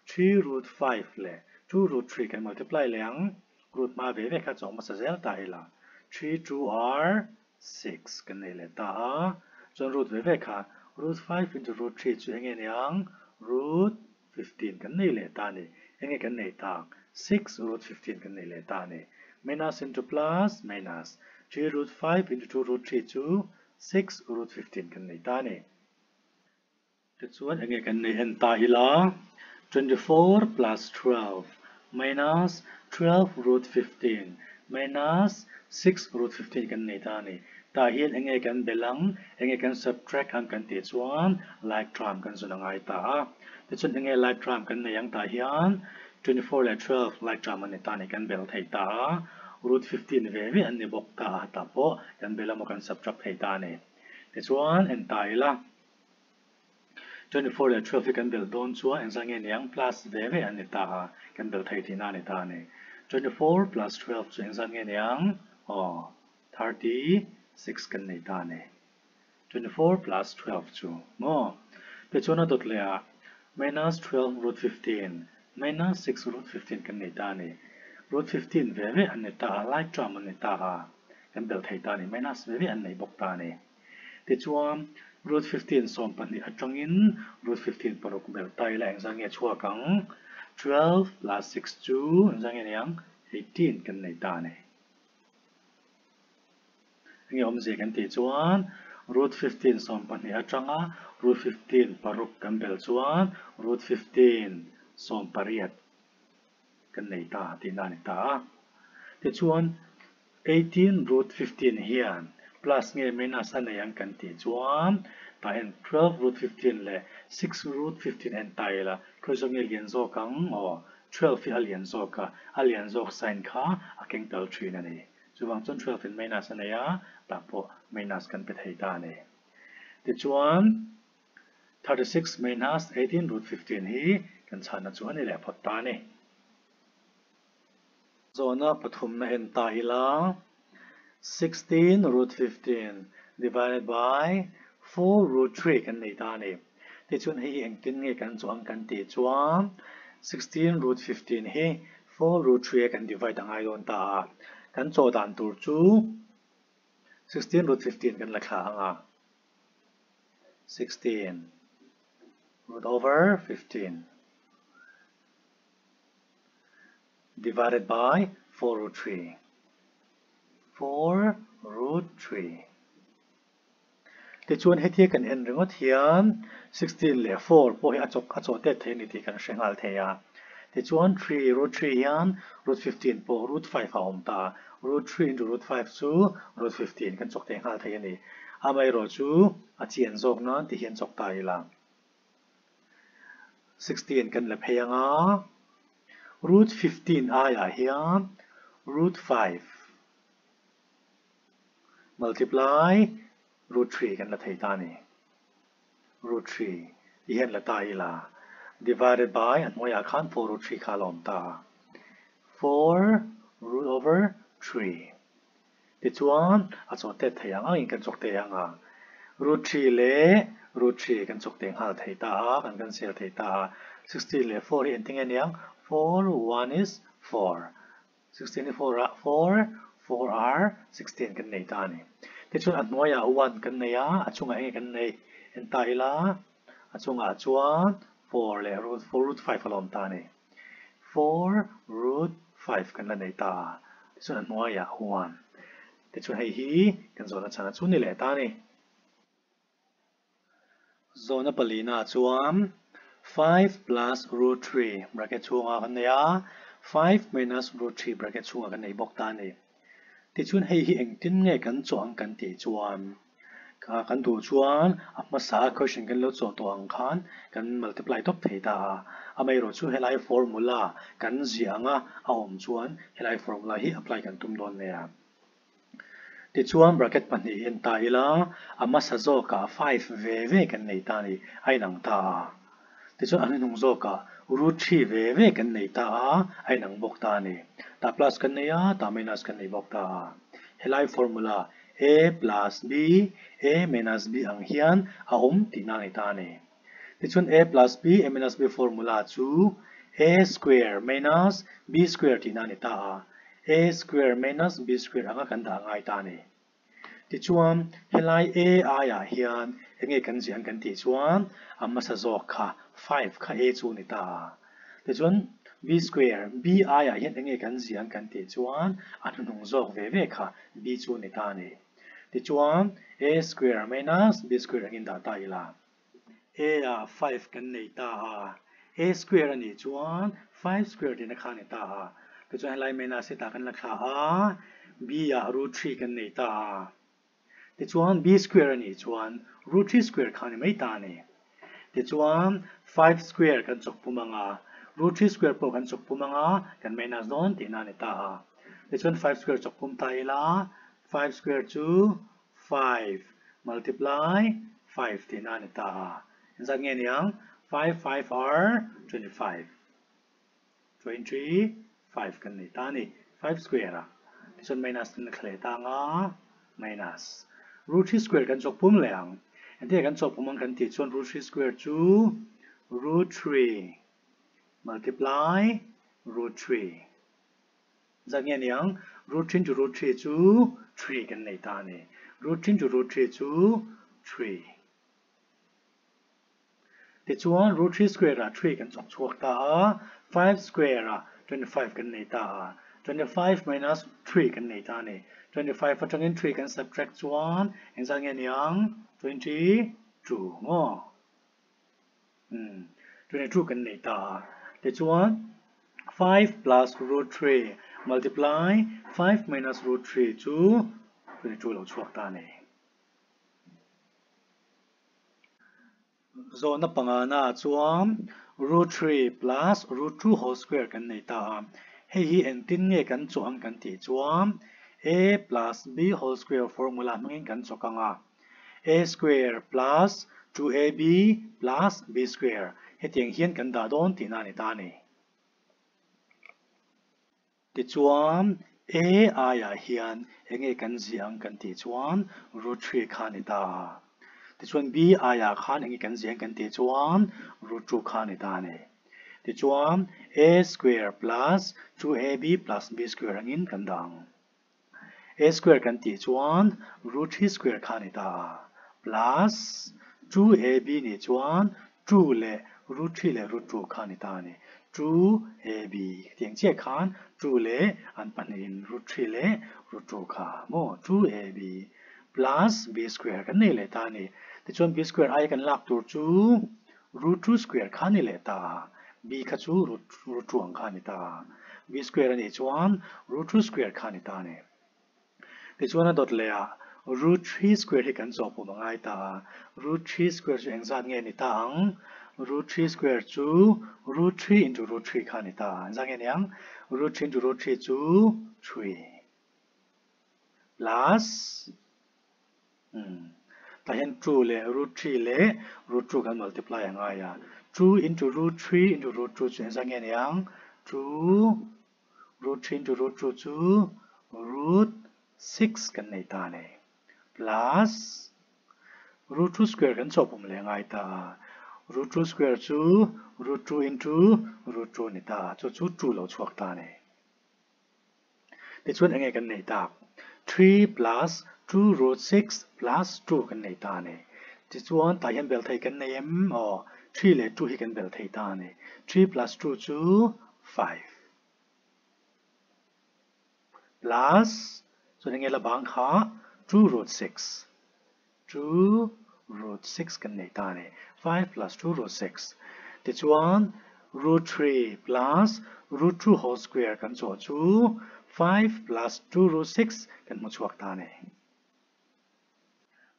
3 root 5 leh 2 root 3 kan multiply leh ang root hma ve ve kha chawh hmasa zel ta ila 3 2 are 6 kan nei leh ta a, chuan root ve ve kha root 5 into root 3 chu enge ni ang? Root 15 kan nei leh ta a ni. Enge kan nei tak? 6 root 15 kan nei leh ta a ni. Minus into plus minus 3 root 5 into 2 root 3 chu 6 root 15 kan nei ta a ni. Tichuan enge kan nei en ta ila, 24 plus 12 minus 12 root 15 minus 6 root 15 kan nei ta a ni. Tah hian enge kan belh ang, enge kan subtract ang kan tih chuan like term kan zawn a ngai ta a. Tichuan enge like term kan nei ang tah hian 24 leh 12 like term an ni ta a ni, kan belh thei ta a. Root 15 ve ve an ni bawk ta a, tah pawh kan belh emaw kan subtract thei ta a ni. Tichuan en ta ila. 24 leh 12 hi kan belh dawn chuan engzah nge niang plus ve ve an ni ta a, kan belh thei tihna a ni ta a ni. 24 plus 12 chu engzah nge niang? Aw, 36 kan nei ta a ni. 24 plus 12 chu maw? Tichuan a dawt leh ah minus 12 root 15 minus 6 root 15 kan nei ta a ni. Root 15 ve ve an ni ta a, like term an ni ta a, kan belh thei ta a ni. Minus ve ve an nei bawk ta a ni. Tichuan, root 15 17 atangin root 15 paruk belh ta ila engzah nge chhuak ang? 12 plus 6 chu engzah nge ni ang? 18 kan nei ta a ni. Enge awmzia kan tih chuan root 15 17 atanga root 15 paruk kan belh chuan root 15 18 kan nei ta tihna a ni ta a. Tichuan, 18 root 15 hian plus nge minus a nei ang kan tih chuan tah hian 12 root 15 leh 6 root 15 en ta ila khawi zawk nge lian zawk ang aw 12 hi a lian zawk a, a lian zawk sign kha a keng tel thin a ni. Chuvang chuan 12 in minus a nei a, tah pawh minus kan pe thei ta a ni. Tichuan, 36 minus 18 root 15 hi kan chhanna chu a ni leh phawt ta a ni. Zawhna pathumna en ta ila, 16 root 15 divided by 4 root 3 kan nei ta a ni. Tichuan hei hi engtin nge kan chu ang kan tih chuan 16 root 15 hi 4 root 3 a kan divide a ngai dawn ta a. Kan chawh dan tur chu 16 root 15 kan la thla ang a, 16 root over 15. Divided by 4 root 3 4 root 3 Tichuan hetia kan en ringawt hian 16 leh 4 pawh hi a chawk a chawh tet thei a ni tih kan hre nghal thei a. Tichuan 3 root 3 hian root 15 pawh root 5 a awm ta a, root 3 into root 5 chu root 15 kan chawk thei nghal thei a ni. Amaherawh chu a chian zawk nan ti hian chawk ta ila. 16 kan la phei ang a, root 15 aiah hian root 5 multiply root 3 kan la thei ta a ni. Root 3 ti hian la ta ila divided by a hnuaiah khan 4 root 3 kha a la awm ta a, 4 root over 3 tichuan a chawh tet thei ang angin kan chawk thei ang a. Root 3 leh root 3 kan chawk teh nghal thei ta a, kan cancel thei ta a. 16 leh 4 hi engtin nge niang? 4 1 is 4. 16 hi 4 ah 4, 4 are 16 kan nei ta a ni. Tichuan a hnuaiah 1 kan nei a, a chungah enge kan neih? En ta ila, a chungah chuan 4 leh root 4 root 5 a la awm ta a ni. 4 root 5 kan la nei ta a, tichuan a hnuaiah 1. Tichuan hei hi kan zawhna chhana chu ni leh ta a ni. Zawhna palina chuan 5 plus root 3 bracket chhungah kan nei a, 5 minus root 3 bracket chhungah kan nei bawk ta a ni. Tichuan hei hi engtin nge kan chawh ang kan tih chuan kan duh chuan a hmasa a question kan lo chawh tawh ang khan kan multiply tawp thei ta a. Amaherawhchu chu helai formula kan ziah anga a awm chuan helai formula hi apply kan tum dawn nia. Tichuan bracket pahnih hi en ta ila, a hmasa zawkah 5 ve ve kan nei ta a ni, a inang ta a. Tichuan a hnuhnung zawkah root 3 ve ve kan nei ta a, a inang bawk ta a ni. Tah plus kan nei a, tah minus kan nei bawk ta a. Helai formula a plus b, a minus b ang hian a awm tihna a ni ta a ni. Tichuan a plus b, a minus b formula chu a square minus b square tihna a ni ta a. A square minus b square anga kan dah ngai ta a ni. Tichuan helai a aiah hian enge kan ziah ang kan tih chuan a hmasa zawk kha 5 kha a chu a ni ta a. Tichuan b square, b aiah hian enge kan ziah ang kan tih chuan a hnuhnung zawk ve ve kha b chu a ni ta a ni. Tichuan a square minus b square angin dah ta ila. A ah 5 kan nei ta a, A square a nih chuan 5 square tihna kha a ni ta a. Tichuan helai minus hi tah kan la thla a, B ah root 3 kan nei ta a. Tichuan B square a nih chuan root 3 square kha a ni mai ta a ni. Tichuan 5 square kan chawk pum ang a, root 3 square pawh kan chawk pum ang a, kan minus dawn tihna a ni ta a. Tichuan 5 square chawk pum ta ila, 5 square chu 5 multiply 5 tihna a ni ta a. Engzat nge niang? 5 5 are 25. 25 kan nei ta a ni. 5 square a. Tichuan minus kan la thla leh ta ang a, minus. Root 3 square kan chawk pum leh ang. Engtin nge kan chawk pum ang kan tih chuan root 3 square chu root 3 multiply root 3. Zat nge niang? Root 3 into root 3 chu 3 kan nei ta a ni. Root 3 into root 3 chu 3. Tichuan root 3 square ah 3 kan chawk chhuak ta a, 5 square ah 25 kan nei ta a. 25 minus 3 kan nei ta a ni. 25 atangin 3 kan subtract chuan engzat nge niang? 22 maw? Umm 22 kan nei ta a, tichuan 5 plus root 3 multiply 5 minus root 3 chu 22 lo chhuak ta a ni. Zawhna pangana ah chuan root 3 plus root 2 whole square kan nei ta a, hei hi engtin nge kan chawh ang kan tih chuan a plus b whole square formula hmangin kan chawk ang a. A square plus 2ab plus b square hetiang hian kan dah dawn tihna a ni ta a ni. Tichuan A aiah hian enge kan ziah ang kan tih chuan root 3 kha a ni ta a. Tichuan B aiah khan enge kan ziah ang kan tih chuan root 2 kha a ni ta a ni. Tichuan A square plus 2ab plus b square angin kan dah ang. A square kan tih chuan root 3 square kha a ni ta a, plus 2ab nih chuan 2 leh root 3 leh root 2 kha a ni ta a ni. 2ab tiang chiah khan 2 leh an pahnihin root 3 leh root 2 kha maw 2ab plus b square kan nei leh ta a ni. Tichuan b square aia kan lak tur chu root 2 square kha a ni leh ta a, b kha chu root 2 ang kha a ni ta a, b square a nih chuan root 2 square kha a ni ta a ni. Tichuan a dawt leh ah root 3 square hi kan chawhpum a ngai ta a, root 3 square chu engzat nge ni ta ang? Root 3 square chu root 3 into root 3 kha a ni ta a, engzat nge ni ang? Root 3 into root 3 chu 3 plus Umm. Tah hian 2 leh root 3 leh root 2 kan multiply a ngai a. 2 into root 3 into root 2 chu engzah nge ni ang? 2 root 3 into root 2 chu root 6 kan nei ta a ni. Plus Root 2 square kan chawhpawm leh ngai ta a. Root 2 square chu root 2 into root 2 ni ta a, chu chu 2 lo chhuak ta a ni. Tichuan enge kan nei tak? 3 plus 2 root 6 plus 2 kan nei ta a ni. Tichuan tah hian bel thei kan nei em? Aw, 3 leh 2 hi kan bel thei ta a ni. 3 plus 2 chu 5. Plus, chuan enge la bang kha 2 root 6. 2 root 6 kan nei ta a ni. 5 plus 2 root 6. Tichuan, root 3 plus root 2 whole square kan chawh chu 5 plus 2 root 6 kan hmu chhuak ta a ni.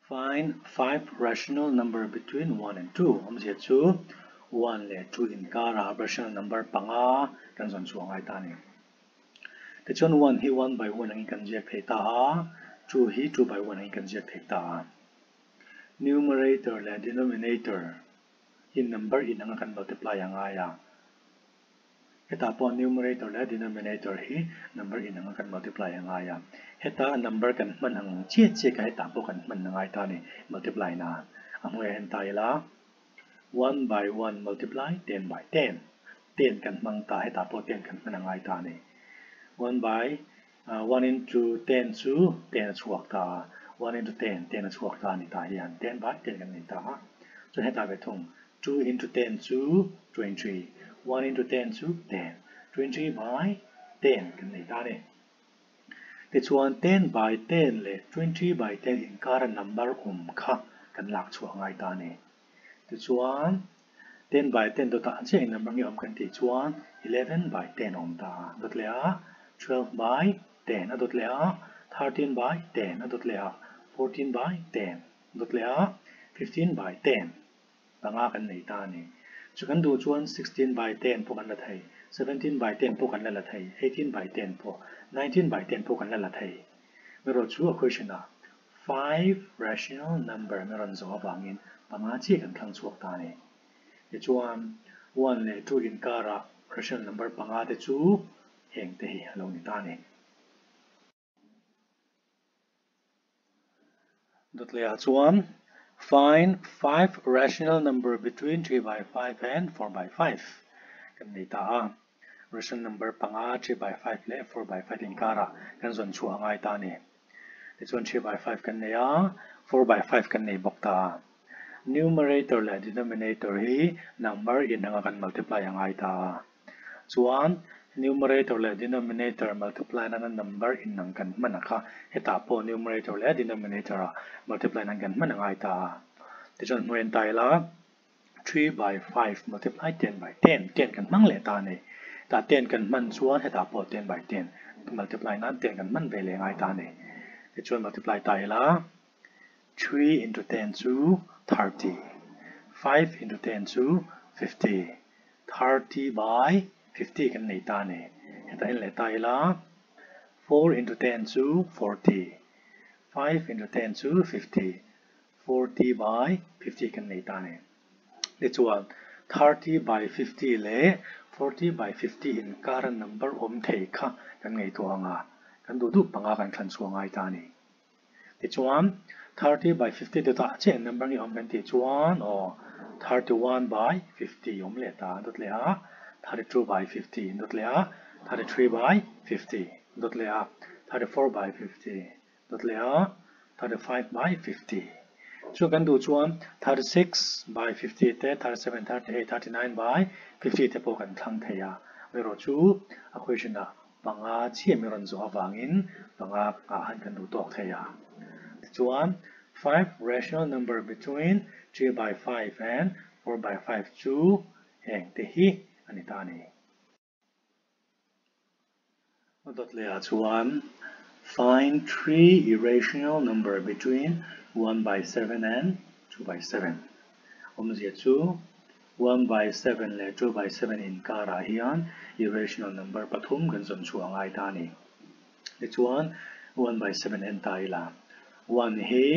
Find 5 rational number between 1 and 2 awmzia chu 1 leh 2 inkara rational number panga kan zawn chhuah ngai ta a ni. Tichuan 1 hi 1 by 1 angin kan ziak thei ta a, 2 hi 2 by 1 angin kan ziak thei ta a. Numerator leh denominator hi number inanga kan multiply a ngai a. Hetah pawh numerator leh denominator hi number inanga kan multiply a ngai a. Heta number kan hman ang chiah chiah kha hetah pawh kan hman a ngai ta a ni, multiply nan. A hnuaiah hian ta ila, 1 by 1 multiply 10 by 10. 10 kan hmang ta, hetah pawh 10 kan hman a ngai ta a ni. 1 by 1 into 10 chu 10 a chhuak ta a, 1 into 10, 10 a chhuak ta a ni tah hian 10 by 10 kan nei ta a. Chuan hetah ve thung 2 into 10 chu 20, 1 into 10 chu 10, 20 by 10 kan nei ta a ni. Tichuan 10 by 10 leh 20 by 10 inkara number awm kha kan lak chhuah ngai ta a ni. Tichuan 10 by 10 dawtah chiah in number nge awm kan tih chuan 11 by 10 a awm ta a, dawt leh a 12 by 10 a dawt leh a 13 by 10 a dawt leh a 14 by 10 dawt leh a 15 by 10 panga kan nei ta a ni. Chu kan duh chuan 16 by 10 pawh kan la thei, 17 by 10 pawh kan la la thei, 18 by 10 pawh, 19 by 10 pawh kan la la thei. Erawh chu a question ah 5 rational number mi rawn zawh avangin panga chiah kan thlang chhuak ta a ni. Tichuan, 1 leh 2 inkarah rational number panga te chu heng te hi a lo ni ta a ni. Dawtlehah chuan find 5 rational number between 3 by 5 and 4 by 5 kan nei ta a. Rational number panga 3 by 5 leh 4 by 5 inkarah kan zawn chhuah a ngai ta a ni. Tichuan 3 by 5 kan nei a, 4 by 5 kan nei bawk ta a. Numerator leh denominator hi number inanga kan multiply a ngai ta a. Chuan numerator leh denominator multiply nana number inang kan hman a kha, hetah pawh numerator leh denominator ah multiply nan kan hman a ngai ta a. Tichuan hnuai an ta ila 3 by 5 multiply 10 by 10, 10 kan hmang leh ta a ni. Tah 10 kan hman chuan hetah pawh 10 by 10 multiply nan 10 kan hman ve leh ngai ta a ni. Tichuan multiply ta ila 3 into 10 chu 30, 5 into 10 chu 50, 30 by 50 kan nei ta a ni. Hetah en leh ta ila 4 into 10 chu 40, 5 into 10 chu 50, 40 by 50 kan nei ta a ni. Tichuan 30 by 50 leh 40 by 50 inkara number awm thei kha kan ngaihtuah ang a, kan duh duh panga kan thlan chhuah ngai ta a ni. Tichuan 30 by 50 dawtah chiah number nge awm kan tih chuan aw 31 by 50 awm leh ta dawt leh a, 32 by 50 dawt leh a, 33 by 50 dawt leh a, 34 by 50 dawt leh a, 35 by 50. Chu kan duh chuan 36 by 50 te, 37, 38, 39 by 50 te pawh kan thlang thei a. Erawh chu a question ah panga chiah mi rawn zawh avangin panga ah han kan duh tawk thei a. Tichuan 5 rational number between 3 by 5 and 4 by 5 chu heng te hi a ni ta a ni. A dawt leh ah chuan find 3 irrational number between 1 by 7 and 2 by 7 awmzia chu 1 by 7 leh 2 by 7 inkarah hian irrational number pathum kan zawn chhuah a ngai ta a ni. Tichuan 1 by 7 en ta ila 1 hi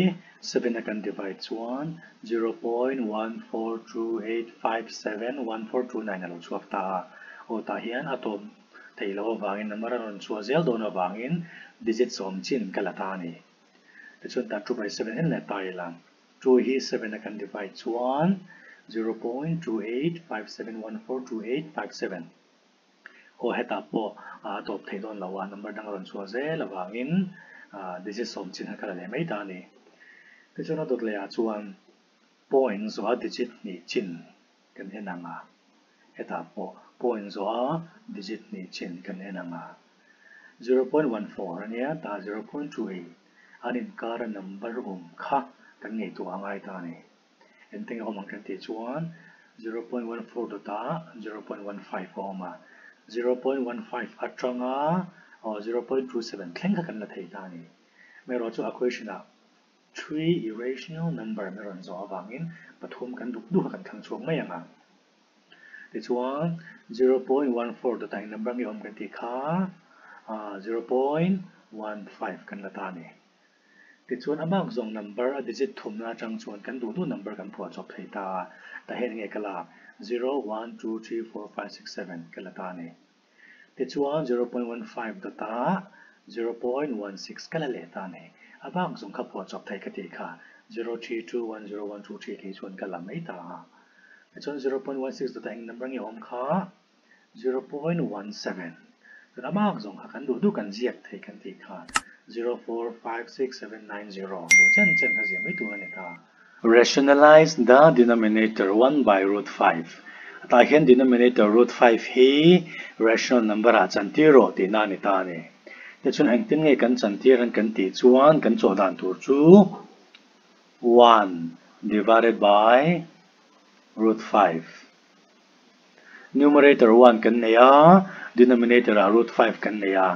7 a kan divide chuan 0.1428571429 a lo chhuak ta a. Aw tah hian a tawp theih loh avangin number a rawn chhuah zel dawn avangin digit sawm chin ka la ta a ni. Tichuan tah 2 by 7 en leh ta ila. 2 hi 7 a kan divide chuan 0.2857142857. Aw hetah pawh a tawp thei dawn lo a, number dang a rawn chhuah zel avangin digit sawm chin kha ka la leh mai ta a ni. Tichuan a dawt leh ah chuan point zawha digit hnih chin kan en ang a, hetah pawh point zawha digit hnih chin kan en ang a, 0.14 a nia tah 0.28 an inkara number awm kha kan ngaihtuah a ngai ta a ni. Engtin a awm ang kan tih chuan 0.14 dawtah 0.15 a awm a, 0.15 atanga 0.27 thleng kha kan la thei ta a ni. Amaherawhchu chu a question ah three irrational number min rawn zawh avangin pathum kan duk duk a kan thlang chhuak mai ang a. Tichuan 0.14 dawtah eng number nge awm kan tih kha 0.15 kan la ta a ni. Tichuan a mark zawng number a digit thumna atang chuan kan duh duh number kan phuah chawp thei ta a, tah hian enge ka lak zero, one, two, three, four, five, six, seven ka la ta a ni. Tichuan 0.15 dawtah 0.16 ka la leh ta a ni. A mark zawng kha phuah chawp thei ka tih kha zero, three, two, one, zero, one, two, three kei chuan ka la mai ta a. Tichuan 0.16 dawtah eng number nge awm kha 0.17 Chuan a bak zawng kha kan duh duh kan ziak thei kan tih kha 0, 4, 5, 6, 7, 9, 0 duh chen chen kha ziah mai tur a ni ta. Rationalize the denominator 1 by root 5 Tah hian denominator root 5 hi rational number ah chantir rawh tihna a ni ta a ni. Tichuan engtin nge kan chantir ang kan tih chuan kan chawh dan tur chu 1 divided by root 5. Numerator 1 kan nei a, denominator ah root 5 kan nei a.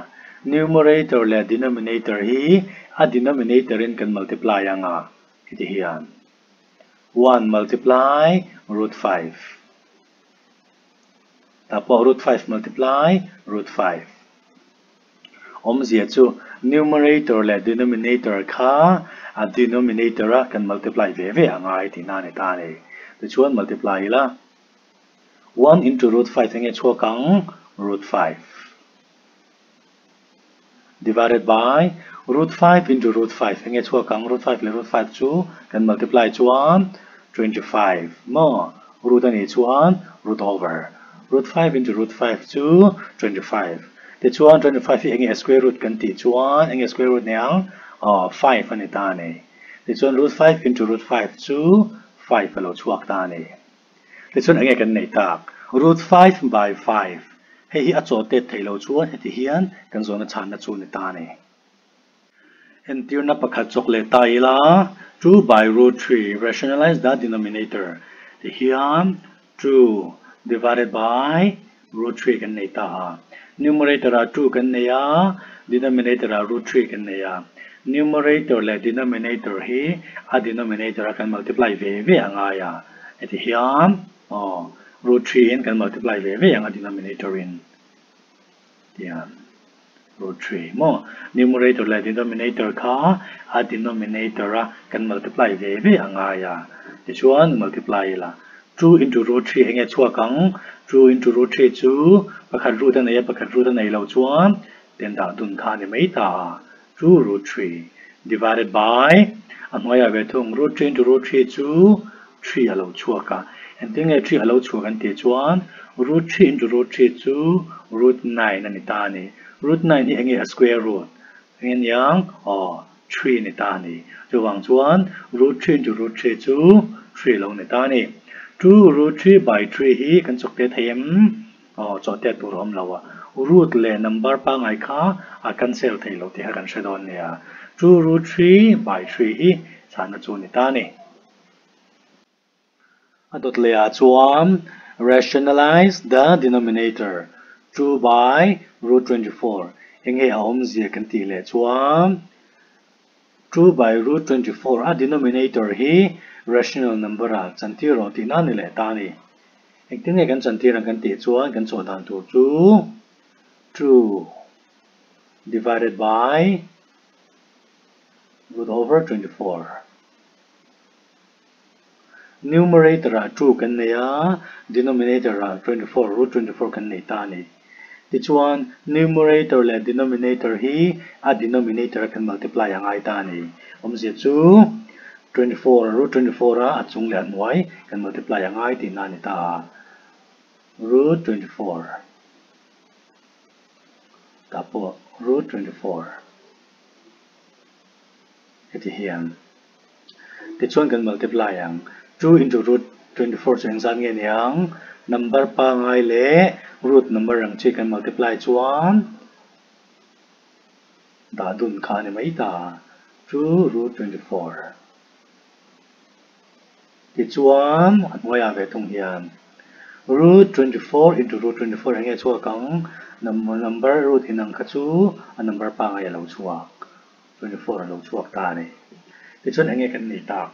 Numerator leh denominator hi a denominator in kan multiply ang a, heti hian 1 multiply root 5 tah pawh root 5 multiply root 5. Awmzia chu numerator leh denominator kha a denominator a kan multiply ve ve a ngai tihna a ni ta a ni. Tichuan multiply ila 1 into root 5 enge chhuak ang root 5 divided by root 5 into root 5 enge chhuak ang root 5 leh root 5 chu kan multiply chuan 25 maw root a nih chuan root over root 5 into root 5 chu 25. Tichuan 25 hi enge a square root kan tih chuan enge square root nei ang? Aw, 5 a ni ta a ni. Tichuan root 5 into root 5 chu 5 a lo chhuak ta a ni. Tichuan enge kan neih tak? Root 5 by 5 hei hi a chaw tet theih loh chuan heti hian kan zawhna chhanna chu ni ta a ni. Entirna pakhat chawk leh ta ila, 2 by root 3, rationalize the denominator, ti hian 2 divided by root 3 kan nei ta a. Numerator ah 2 kan nei a, denominator ah root 3 kan nei a. Numerator leh denominator hi a denominator a kan multiply ve ve a ngai a. Heti hian aw root 3 in kan multiply ve ve ang a denominator in. Tihian root 3 maw? Numerator leh denominator kha a denominator a kan multiply ve ve a ngai a. Tichuan multiply ila 2 into root 3 enge chhuak ang? 2 into root 3 chu pakhat root a nei a, pakhat root a nei lo chuan ten dah dun kha a ni mai ta a. 2 root 3 divided by a hnuaiah ve thung root 3 into root 3 chu 3 a lo chhuak a. Engtin nge 3 a lo chhuak an tih chuan root 3 into root 3 chu root 9 a ni ta a ni. Root 9 hi enge a square root? Enge niang? Aw, 3 a ni ta a ni. Chuvang chuan root 3 into root 3 chu 3 a lo ni ta a ni. 2 root 3 by 3 hi kan chawk te thei em? Aw, chawhte tur a awm lo a. Root leh number pangngai kha a cancel thei lo tih kha kan hre dawn nia. 2 root 3 by 3 hi chhana chu ni ta a ni. A dawt leh ah chuan rationalize the denominator 2 by root 24 enge a awmzia kan tih leh chuan 2 by root 24 a denominator hi rational number ah chantir rawh tihna a ni leh ta a ni. Engtin nge kan chantir ang kan tih chuan kan chawh dan tur chu 2 divided by root over 24. Numerator ah 2 kan nei a, denominator ah 24, root 24 kan nei ta a ni. Tichuan numerator leh denominator hi a denominator a kan multiply a ngai ta a ni. Awmzia chu. 24, root 24 a a chung leh a hnuai kan multiply a ngai tihna a ni ta a, root 24 tah pawh root 24 heti hian tichuan kan multiply ang 2 into root 24 chu engzat nge ni ang number pangai leh root number ang chi kan multiply chuan Dah dun kha a ni mai ta, 2 root 24. Tichuan, a hnuaiah ve thung hian root 24 into root 24 eng nge chhuak ang? Number root inang kha chu a number pangai a lo chhuak, 24 a lo chhuak ta a ni. Tichuan eng nge kan neih tak?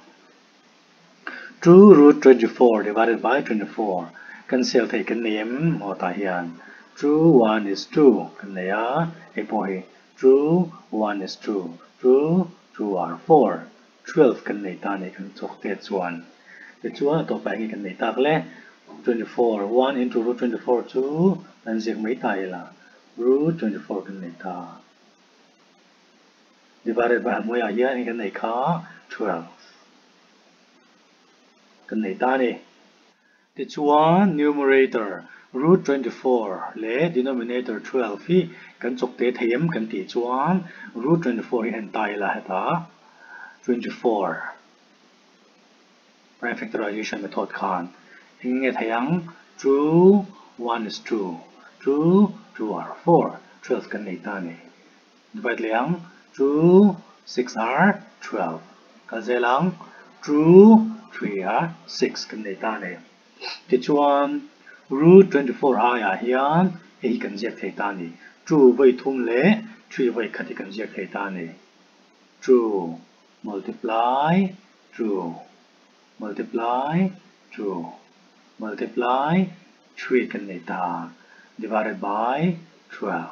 2 root 24 divided by 24 kan sel theih kan nei em? Aw tah hian 2 1 is 2 kan nei a, hei pawh hi 2 1 is 2, 2 2 are 4, 12 kan nei ta a ni kan chawk te chuan. Tichuan a tawpah enge kan nei tak le? 24 1 into root 24 chu kan ziak mai ta ila root 24 kan nei ta. Divided by a hnuaiah hian kan nei kha 12 kan nei ta a ni. Tichuan numerator root 24 leh denominator 12 hi kan chawk te thei em kan tih chuan root 24 hi en ta ila hetah 24 prime factorization method khan eng nge thei ang 2 1 is 2 2 2 are 4 12 kan nei ta a ni. Divide leh ang, 2 6 are 12 kal zel ang, 2 3 are 6 kan nei ta a ni. Tichuan root 24 aiah hian hei hi kan ziak thei ta a ni. 2 vawi thum leh 3 vawi khat hi kan ziak thei ta a ni. 2 multiply 2 multiply 2 multiply 3 kan nei ta a, divided by 12.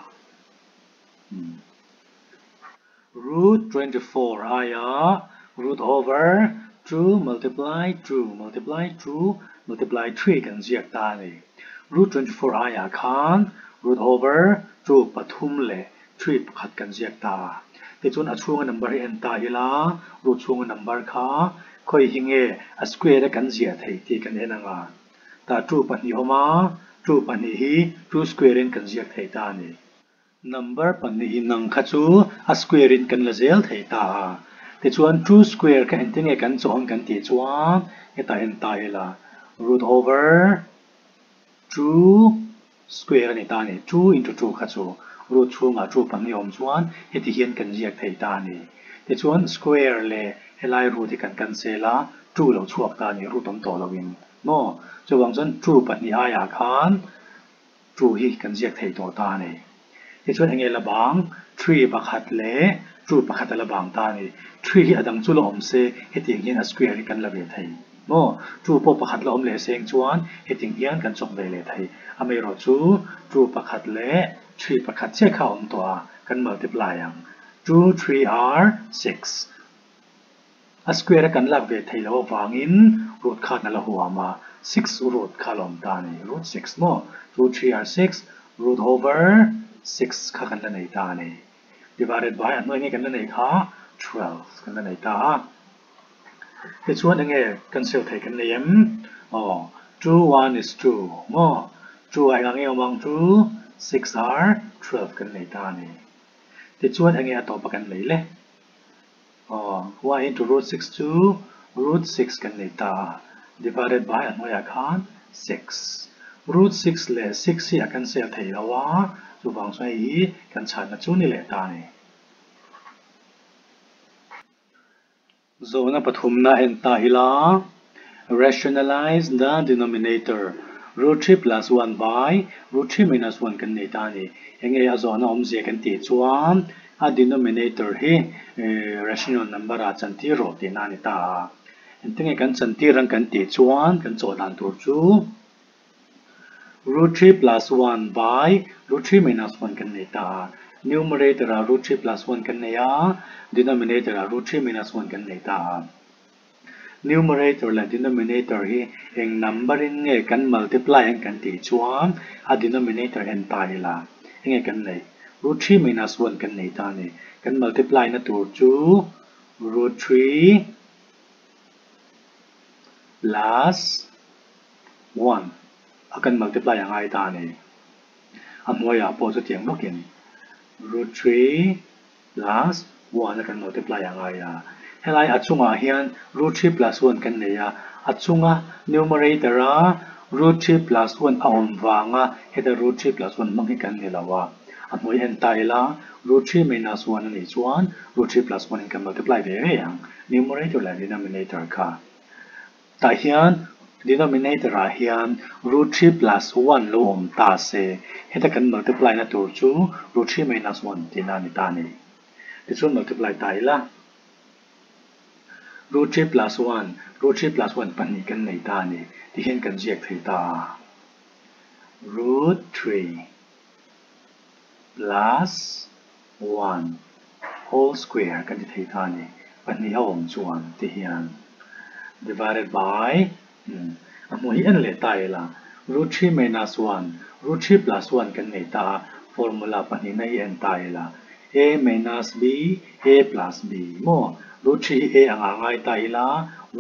Root 24 aia root over 2 multiply 2 multiply 2 multiply 3 kan ziak ta a ni. Root 24 aia khan root over 2 pathum leh 3 pakhat kan ziak ta a. Tichuan a chhunga number hi en ta ila root chhunga number kha khawi hi nge a square a kan ziah theih tih kan en ang a. Tah 2 pahnih awm a, 2 pahnih hi 2 square in kan ziak thei ta a ni. Number pahnih in ang kha chu a square in kan la zel thei ta a. Tichuan 2 square kha engtin nge kan chawh ang kan tih chuan hetah en ta ila root over 2 square a ni ta a ni. 2 into 2 kha chu root chhungah 2 pahnih a awm chuan heti hian kan ziak thei ta a ni. Tichuan square leh helai root hi kan cancel a, 2 lo chhuak ta a ni root awm tawh loin maw. Chuvang chuan 2 pahnih aiah khan 2 hi kan ziak thei tawh ta a ni. Tichuan enge la bang? 3 pakhat leh 2 pakhat a la bang ta a ni. 3 hi a dang chu la awm se hetiang hian a square hi kan la ve thei maw? 2 pawh pakhat la awm leh seng chuan hetiang hian kan chawk ve leh thei. Amaherawh chu 2 pakhat leh 3 pakhat chiah kha a awm tawh a, kan multiply ang. 2 3 are 6. A square a kan lak ve theih loh avangin root khan a la huam a, 6 root kha a la awm ta a ni, root 6 maw? 2 3 are 6, root over 6 kha kan la nei ta a ni. Divided by a hnuai nge kan la nei kha 12 kan la nei ta a. Tichuan enge cancel theih kan nei em? Aw, 2 1 is 2 maw? 2 ah engah nge awm ang 2 6 are 12 kan nei ta a ni. Tichuan enge a tawpa kan nei le? Aw, y into root 6 chu root 6 kan nei ta a, divided by a hnuaiah khan 6. Root 6 leh 6 hi a cancel thei lo a, chuvang chuan hei hi kan chhanna chu ni leh ta a ni. Zawhna pathumna en ta ila, Rationalize the denominator, root 3 plus 1 by root 3 minus 1 kan nei ta a ni. Enge a zawhna awmzia kan tih chuan A denominator hi rational number ah chantir rawh tihna a ni ta a. Engtinge kan chantir ang kan tih chuan kan chawh dan tur chu root 3 plus 1 by root 3 minus 1 kan nei ta a. Numerator ah root 3 plus 1 kan nei a, denominator ah root 3 minus 1 kan nei ta a. Numerator leh denominator hi eng number in nge kan multiply ang kan tih chuan a denominator en ta ila enge kan neih? Root 3 minus 1 kan nei ta a ni. Kan multiply na tur chu root 3. plus 1 a kan multiply a ngai ta a ni. A hnuaiah pawh chutiang bawkin root 3 plus 1 a kan multiply a ngai a. Helai a chungah hian root 3 plus 1 kan nei a, a chunga numerator a root 3 plus 1 a awm vanga heta root 3 plus 1 hmang hi kan ni lo a. A hnuai en ta ila root 3 minus 1 a nih chuan root 3 plus 1 in kan multiply ve ve ang, numerator leh denominator kha. Tah hian denominator ah hian root 3 plus 1 lo awm ta se, heta kan multiply na tur chu root 3 minus 1 tihna a ni ta a ni. Tichuan multiply ta ila root 3 plus 1, root 3 plus 1 pahnih kan nei ta a ni. Tihian kan ziak thei ta a. Root 3 plus 1 whole square kan ti thei ta a ni. Pahnih a awm chuan ti hian divided by a hmuh hi en leh ta ila root 3 minus 1 root 3 plus 1 kan nei ta a, formula pahnihna hi en ta ila a minus b a plus b maw root 3 hi a anga ngai ta ila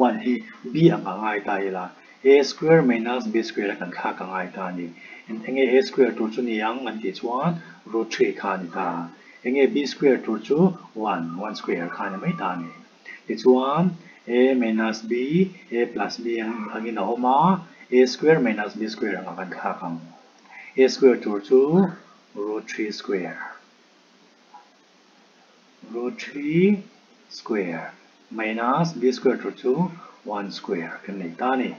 1 hi b anga ngai ta ila A square minus B square a kan thlak a ngai ta a ni. Enge A square tur chu ni ang an tih chuan root 3 kha a ni ta. Enge B square tur chu 1, 1 square kha a ni mai ta a ni. Tichuan A minus B, A plus B angin a awm a, A square minus B square anga kan thlak ang. A square tur chu root 3 square. Root 3 square minus b square tur chu 1 square kan nei ta a ni.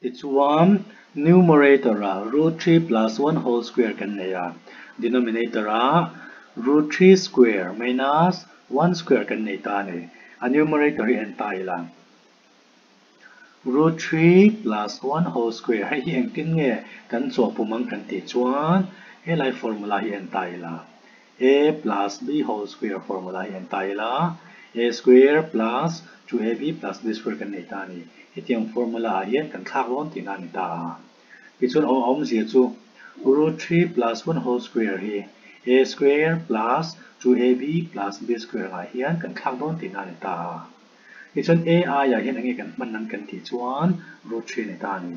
Tichuan numerator ah root 3 plus 1 whole square kan nei a, denominator ah root 3 square minus 1 square kan nei ta a ni. A numerator hi en ta ila. Root 3 plus 1 whole square hei hi engtin nge kan chawhpum ang kan tih chuan helai formula hi en ta ila. A plus b whole square formula hi en ta ila. A square plus 2ab plus b square kan nei ta a ni. Hetiang formula ah hian kan thlak rawn tihna a ni ta a. Tichuan a awmzia chu root 3 plus 1 whole square hi a square plus 2ab plus b square angah hian kan thlak dawn tihna a ni ta a. Tichuan A aiah hian enge kan hman ang kan tih chuan root 3 a ni ta a ni.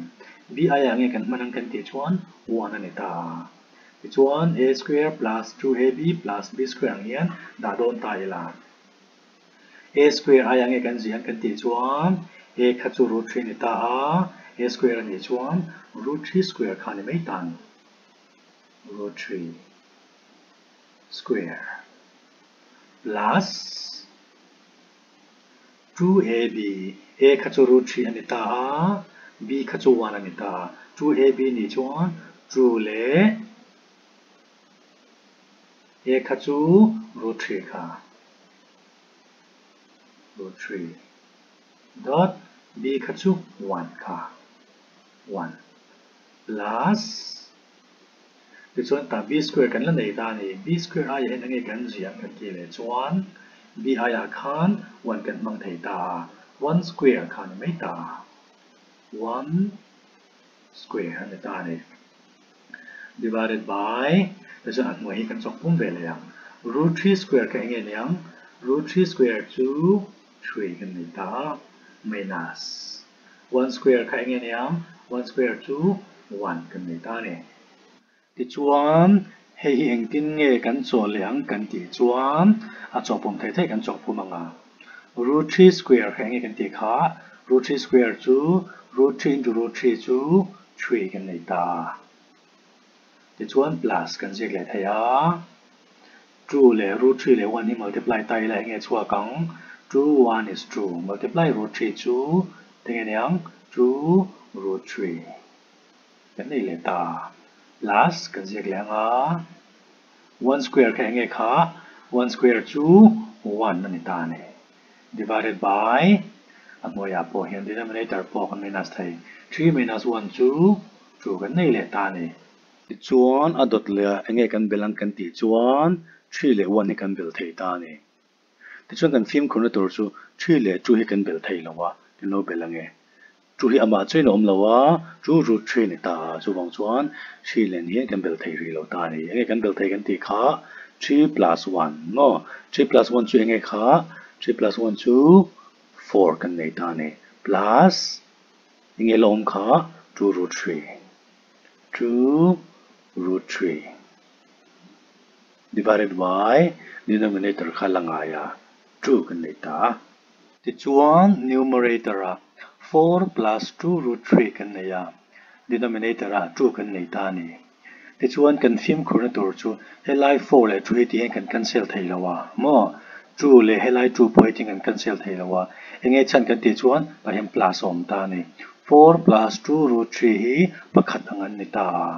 B aiah enge kan hman ang kan tih chuan 1 a ni ta a. Tichuan A square plus 2AB plus B square ang hian dah dawn ta ila. A square aiah enge kan ziah ang kan tih chuan A kha chu root 3 a ni ta a, A square a nih chuan root 3 square kha a ni mai ta a ni. Root 3 square plus 2ab, A kha chu root 3 a ni ta a, B kha chu 1 a ni ta a. 2ab nih chuan 2 leh A kha chu root 3 kha, root 3 dot B kha chu 1 kha, 1 plus Tichuan tah B square kan la nei ta a ni. B square aiah hian enge kan ziah kan tih leh chuan B aiah khan 1 kan hmang thei ta a, 1 square kha a ni mai ta a, 1 square a ni ta a ni. Divided by tichuan a hnuai hi kan chawk pum ve leh ang. Root 3 square kha enge ni ang? Root 3 square chu 3 kan nei ta a, minus 1 square kha enge ni ang? 1 square chu 1 kan nei ta a ni. Tichuan, hei hi engtin nge kan chawh leh ang kan tih chuan a chawhpum theih theih kan chawhpum ang a. Root 3 square kha enge kan tih kha? Root 3 square chu root 3 into root 3 chu 3 kan nei ta a. Tichuan plus kan ziak leh thei a. 2 leh root 3 leh 1 hi multiply ta ila enge chhuak ang? 2 1 is 2 multiply root 3 chu enge niang? 2 root 3. Kan nei leh ta. Plus kan ziak leh ang a. 1 square kha enge kha? 1 square chu 1 a ni ta a ni. Divided by a hnuaiah pawh hian denominator pawh kan minus thei. 3 minus 1 chu 2 kan nei leh ta a ni. Tichuan a dawt leh ah enge kan belh ang kan tih chuan 3 leh 1 hi kan belh thei ta a ni. Tichuan kan fimkhurna tur chu 3 leh 2 hi kan belh thei lo a, kan lo belh ang e. Chu hi amah chuan a awm lo a, chu root 3 a ni ta a, chuvang chuan 3 len hian kan bel thei rih lo ta a ni. Enge kan bel thei kan tih kha 3 plus 1 maw? 3 plus 1 chu enge kha? 3 plus 1 chu 4 kan nei ta a ni. Plus enge la awm kha 2 root 3. 2 root 3 divided by denominator kha la ngai a, 2 kan nei ta a. Tichuan numerator ah 4 plus 2 root 3 kan nei a, denominator ah 2 kan nei ta a ni. Tichuan kan fimkhurna tur chu helai 4 leh 2 hi ti hian kan cancel thei lo a maw? 2 leh helai 2 pawh hi ti hian kan cancel thei lo a, enge chhan kan tih chuan tah hian plus a awm ta a ni. 4 plus 2 root 3 hi pakhat ang an ni ta a,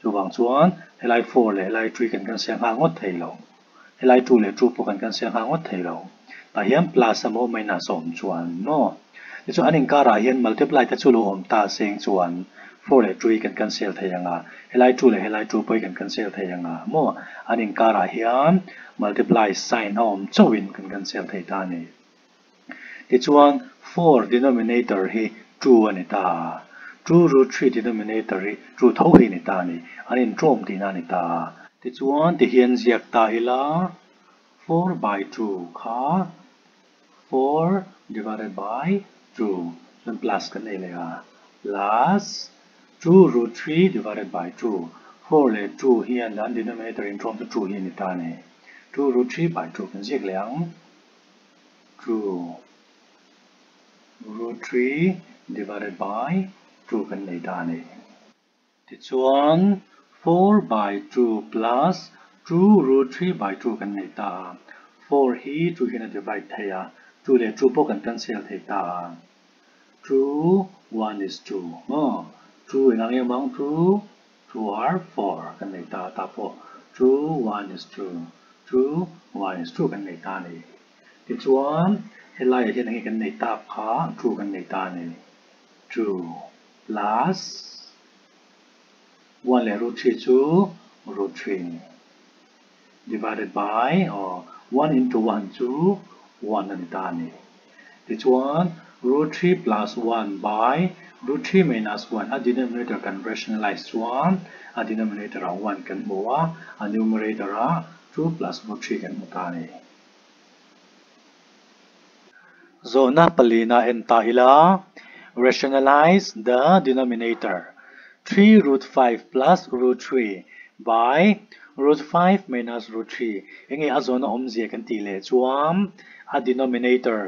chuvang chuan helai 4 leh helai 3 kan cancel nghal ngawt thei lo. Helai 2 leh 2 pawh kan cancel nghal ngawt thei lo. Tah hian plus emaw minus a awm chuan maw? Tichuan an inkarah hian multiply te chu lo awm ta seng chuan 4 leh 2 hi kan cancel thei ang a, helai 2 leh helai 2 pawh hi kan cancel thei ang a maw? An inkarah hian multiply sign a awm chauhin kan cancel thei ta a ni. Tichuan 4 denominator hi 2 a ni ta a, 2 root 3 denominator hi 2 tho hi a ni ta a ni, an intawm tihna a ni ta a. Tichuan tihian ziak ta ila 4 by 2 kha 4 divided by 2 chuan plus kan nei leh a, plus 2 root 3 divided by 2, 4 leh 2 hian an denominator intawm chu 2 hi a ni ta a ni, 2 root 3 by 2 kan ziak leh ang. 2 root 3 divided by 2 kan nei ta a ni. Tichuan 4 by 2 plus 2 root 3 by 2 kan nei ta a. 4 hi 2 hian a divide thei a, 2 leh 2 pawh kan cancel thei ta a. 2 1 is 2 maw? 2 engah nge awm ang 2 2 are 4 kan nei ta a, tah pawh 2 1 is 2 2 1 is 2 kan nei ta a ni. Tichuan helaiah hian enge kan nei tak kha 2 kan nei ta a ni. 2 plus 1 leh root 3 chu root 3 divided by aw 1 into 1 chu 1 a ni ta a ni. Tichuan root 3 plus 1 by root 3 minus 1 a denominator kan rationalize chuan a denominator ah 1 kan hmu a, a numerator ah 2 plus root 3 kan hmu ta a ni. Zawhna palina en ta ila, Rationalize the denominator 3 root 5 plus root 3 by root 5 minus root 3 Enge a zawhna awmzia kan tih leh chuan a denominator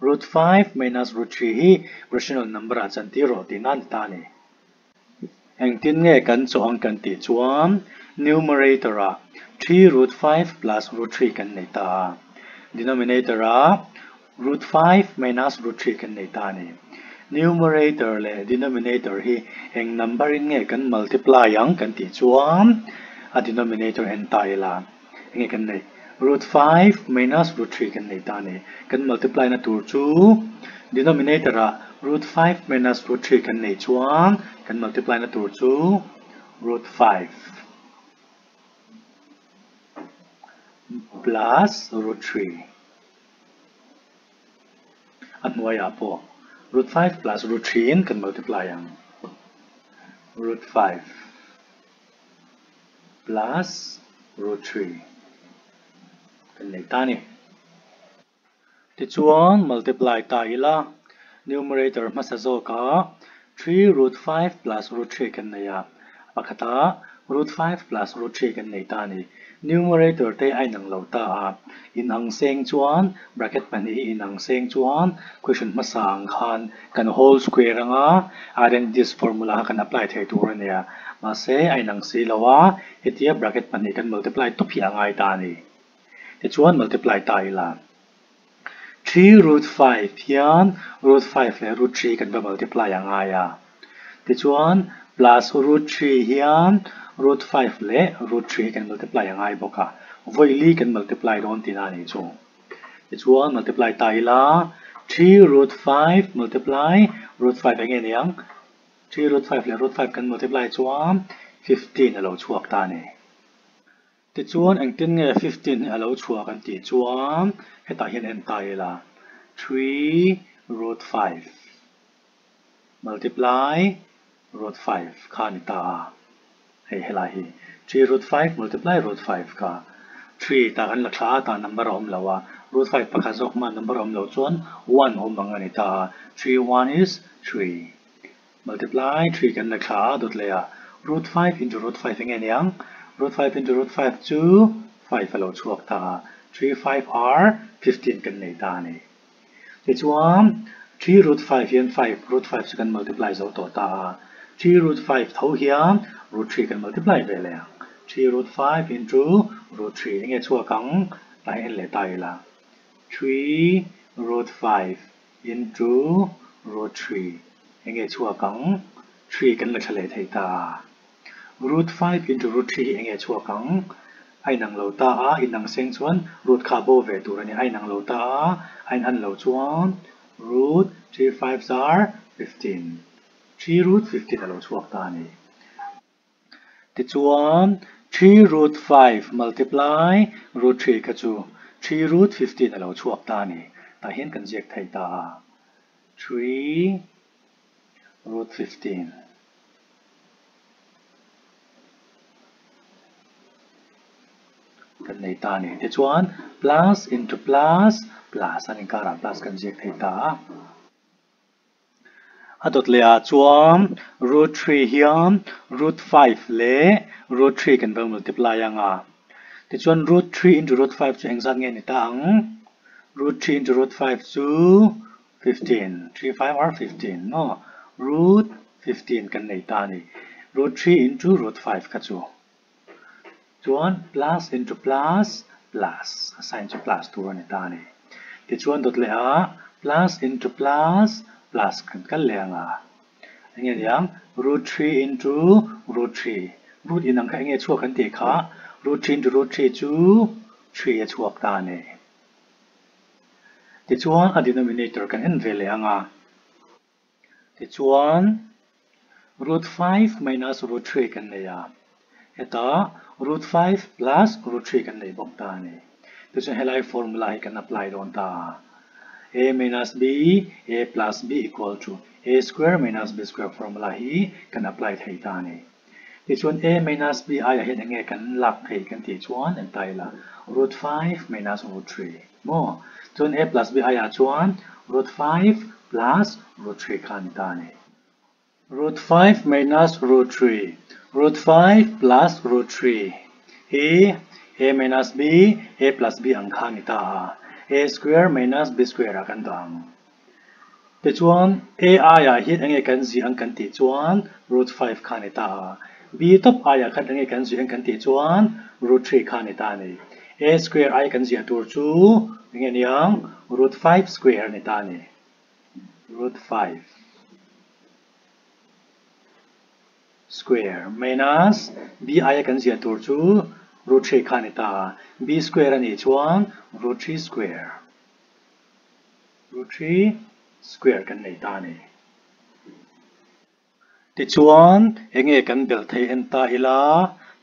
root 5 minus root 3 hi rational number ah chantir rawh tihna a ni ta a ni. Engtin nge kan chawh ang kan tih chuan numerator ah 3 root 5 plus root 3 kan nei ta a, denominator ah root 5 minus root 3 kan nei ta a ni. Numerator leh denominator hi eng number in nge kan multiply ang kan tih chuan a denominator en ta ila enge kan neih root 5 minus root 3 kan nei ta a ni. Kan multiply na tur chu denominator ah root 5 minus root 3 kan nei chuan kan multiply na tur chu root 5 plus root 3 a hnuaiah pawh root 5 plus root 3 in kan multiply ang root 5. Plus root 3 kan nei ta a ni. Tichuan multiply ta ila numerator hmasa zawkah 3 root 5 plus root 3 kan nei a, pakhatah root 5 plus root 3 kan nei ta a ni. Numerator te a inang lo ta a, inang seng chuan bracket pahnih hi inang seng chuan question hmasa ang khan kan whole square anga identities formula kha kan apply thei tur a nia. Mahse a inang si lo a, hetia bracket pahnih kan multiply tawp hi a ngai ta a ni. Tichuan multiply ta ila. 3 root 5 hian root 5 leh root 3 kan va multiply a ngai a. Tichuan plus root 3 hian root 5 leh root 3 kan multiply a ngai bawk a. Vawi li kan multiply dawn tihna a nih chu. Tichuan multiply ta ila 3 root 5 multiply root 5 eng nge ni ang? 3 root 5 leh root 5 kan multiply chuan 15 a lo chhuak ta a ni. Tichuan engtin nge 15 hi a lo chhuak an tih chuan hetah hian en ta ila 3 root 5 multiply root 5 kha a ni ta a, hei helai hi 3 root 5 multiply root 5 kha. 3 tah kan la thla a, tah number a awm lo a, root 5 pakhat zawk hma number a awm loh chuan 1 awm ang a ni ta a, 3 1 is 3. Multiply 3 kan la thla a dawt leh a, root 5 into root 5 enge niang? Root 5 into root 5 chu 5 a lo chhuak ta a, 3 5 are 15 kan nei ta a ni. Tichuan, 3 root 5 hian 5 root 5 chu kan multiply zo tawh ta a, 3 root 5 tho hian root 3 kan multiply ve leh ang. 3 root 5 into root 3 enge chhuak ang? Tah hi en leh ta ila. 3 root 5 into root 3 enge chhuak ang? 3 kan la thla leh thei ta a. Root 5 into root 3 hi enge chhuak ang? A inang lo ta a, inang seng chuan root kha bo ve tur a ni. A inang lo ta a, a inhan lo chuan root 3 fives are 15. 3 root 15 a lo chhuak ta a ni. Tichuan, 3 root 5 multiply root 3 kha chu 3 root 15 a lo chhuak ta a ni. Tah hian kan ziak thei ta a. 3 root 15. Kan nei ta a ni. Tichuan, plus into plus, plus an inkarah plus kan ziak thei ta a. A dawt leh ah chuan root 3 hian root 5 leh root 3 kan va multiply ang a. Tichuan root 3 into root 5 chu engzat nge ni ta ang? Root 3 into root 5 chu 15, 3 5 are 15 maw? Root 15 kan nei ta a ni. Root 3 into root 5 kha chu. Chuan plus into plus, plus, a sign chu plus tur a ni ta a ni. Tichuan dawt leh ah plus into plus, plus kan kal leh ang a. Enge niang? Root 3 into root 3. Root inang kha enge chhuak kan tih kha? Root 3 into root 3 chu 3 a chhuak ta a ni. Tichuan a denominator kan en ve leh ang a. Tichuan root 5 minus root 3 kan nei a, hetah root 5 plus root 3 kan nei bawk ta a ni. Tichuan helai formula hi kan apply dawn ta a, a minus b, a plus b equal to a square minus b square formula hi kan apply thei ta a ni. Tichuan a minus b aiah hian enge kan lak thei kan tih chuan en ta ila root 5 minus root 3 maw? Chuan a plus b aiah chuan root 5 plus root 3 kha a ni ta a ni. Root 5 minus root 3, root 5 plus root 3 hi a minus b, a plus b ang kha a ni ta a, a square minus b square ah kan dah ang. Tichuan, A aiah hian enge kan zih ang kan tih chuan root 5 kha a ni ta a. B tawp aiah khan enge kan zih ang kan tih chuan root 3 kha a ni ta a ni. A square aia kan ziah tur chu enge niang root 5 square a ni ta a ni. Root 5 square minus B aia kan ziah tur chu root 3 kha a ni ta a. B square a nih chuan root 3 square. Root 3 square kan nei ta a ni. Tichuan, enge kan belh thei en ta ila,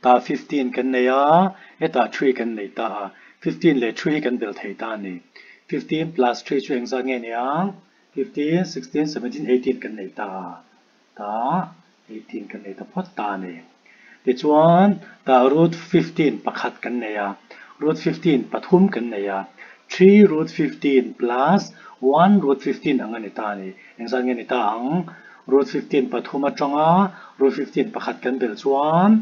tah 15 kan nei a, hetah 3 kan nei ta a, 15 leh 3 hi kan belh thei ta a ni. 15 plus 3 chu engzat nge niang? 15, 16, 17, 18 kan nei ta a, tah 18 kan nei ta phawt ta a ni. Tichuan, tah root 15 pakhat kan nei a, root 15 pathum kan nei a, 3 root 15 plus 1 root 15 ang a ni ta a ni. Engzat nge ni ta ang? Root 15 pathum atanga root 15 pakhat kan belh chuan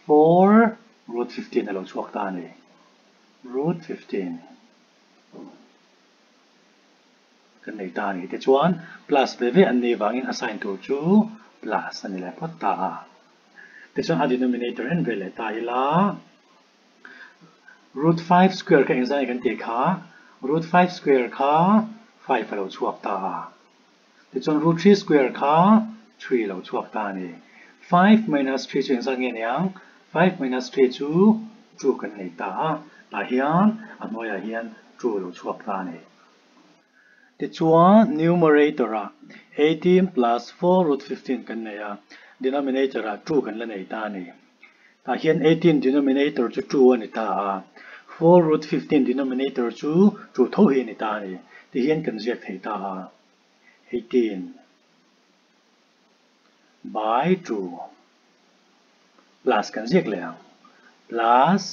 4 root 15 a lo chhuak ta a ni. Root 15. Kan nei ta a ni. Tichuan, plus ve ve an nih vangin a sign tur chu plus a ni leh phawt ta a. Tichuan a denominator en ve leh ta ila, root 5 square kha engzah nge kan tih kha? Root 5 square kha 5 a lo chhuak ta a. Tichuan root 3 square kha 3 a lo chhuak ta a ni. 5 minus 3 chu engzah nge niang? 5 minus 3 chu 2 kan nei ta a. Tah hian a hnuaiah hian 2 a lo chhuak ta a ni. Tichuan numerator-ah 18 plus 4 root 15 kan nei a, denominator-ah 2 kan la nei ta a ni. Tah hian 18 denominator chu 2 a ni ta a, 4 root 15 denominator chu 2 tho hi a ni ta a ni. Tihian kan ziak thei ta a, 18 by 2 plus kan ziak leh ang, plus.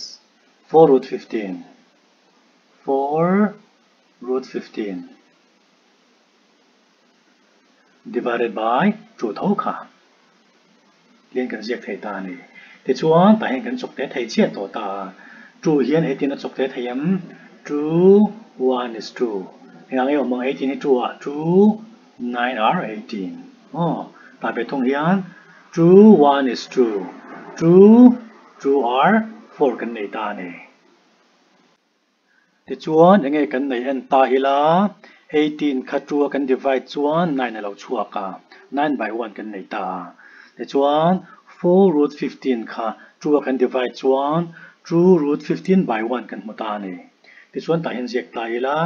4 root 15 4 root 15 divided by 2 tho kha tian kan ziak thei ta a ni. Tichuan tah hian kan chawk te thei chiah tawh ta a, 2 hian 18 a chawk te thei em? 2 1 is 2 engah nge awm ang 18 hi 2 ah 2 9 are 18 aw tah ve thung hian 2 1 is 2 2 2 are 4 kan nei ta a ni. Tichuan enge kan nei en ta ila 18 kha 2 a kan divide chuan 9 a lo chhuak a, 9 by 1 kan nei ta a. Tichuan 4 root 15 kha 2 a kan divide chuan 2 root 15 by 1 kan hmu ta a ni. Tichuan tah hian ziak ta ila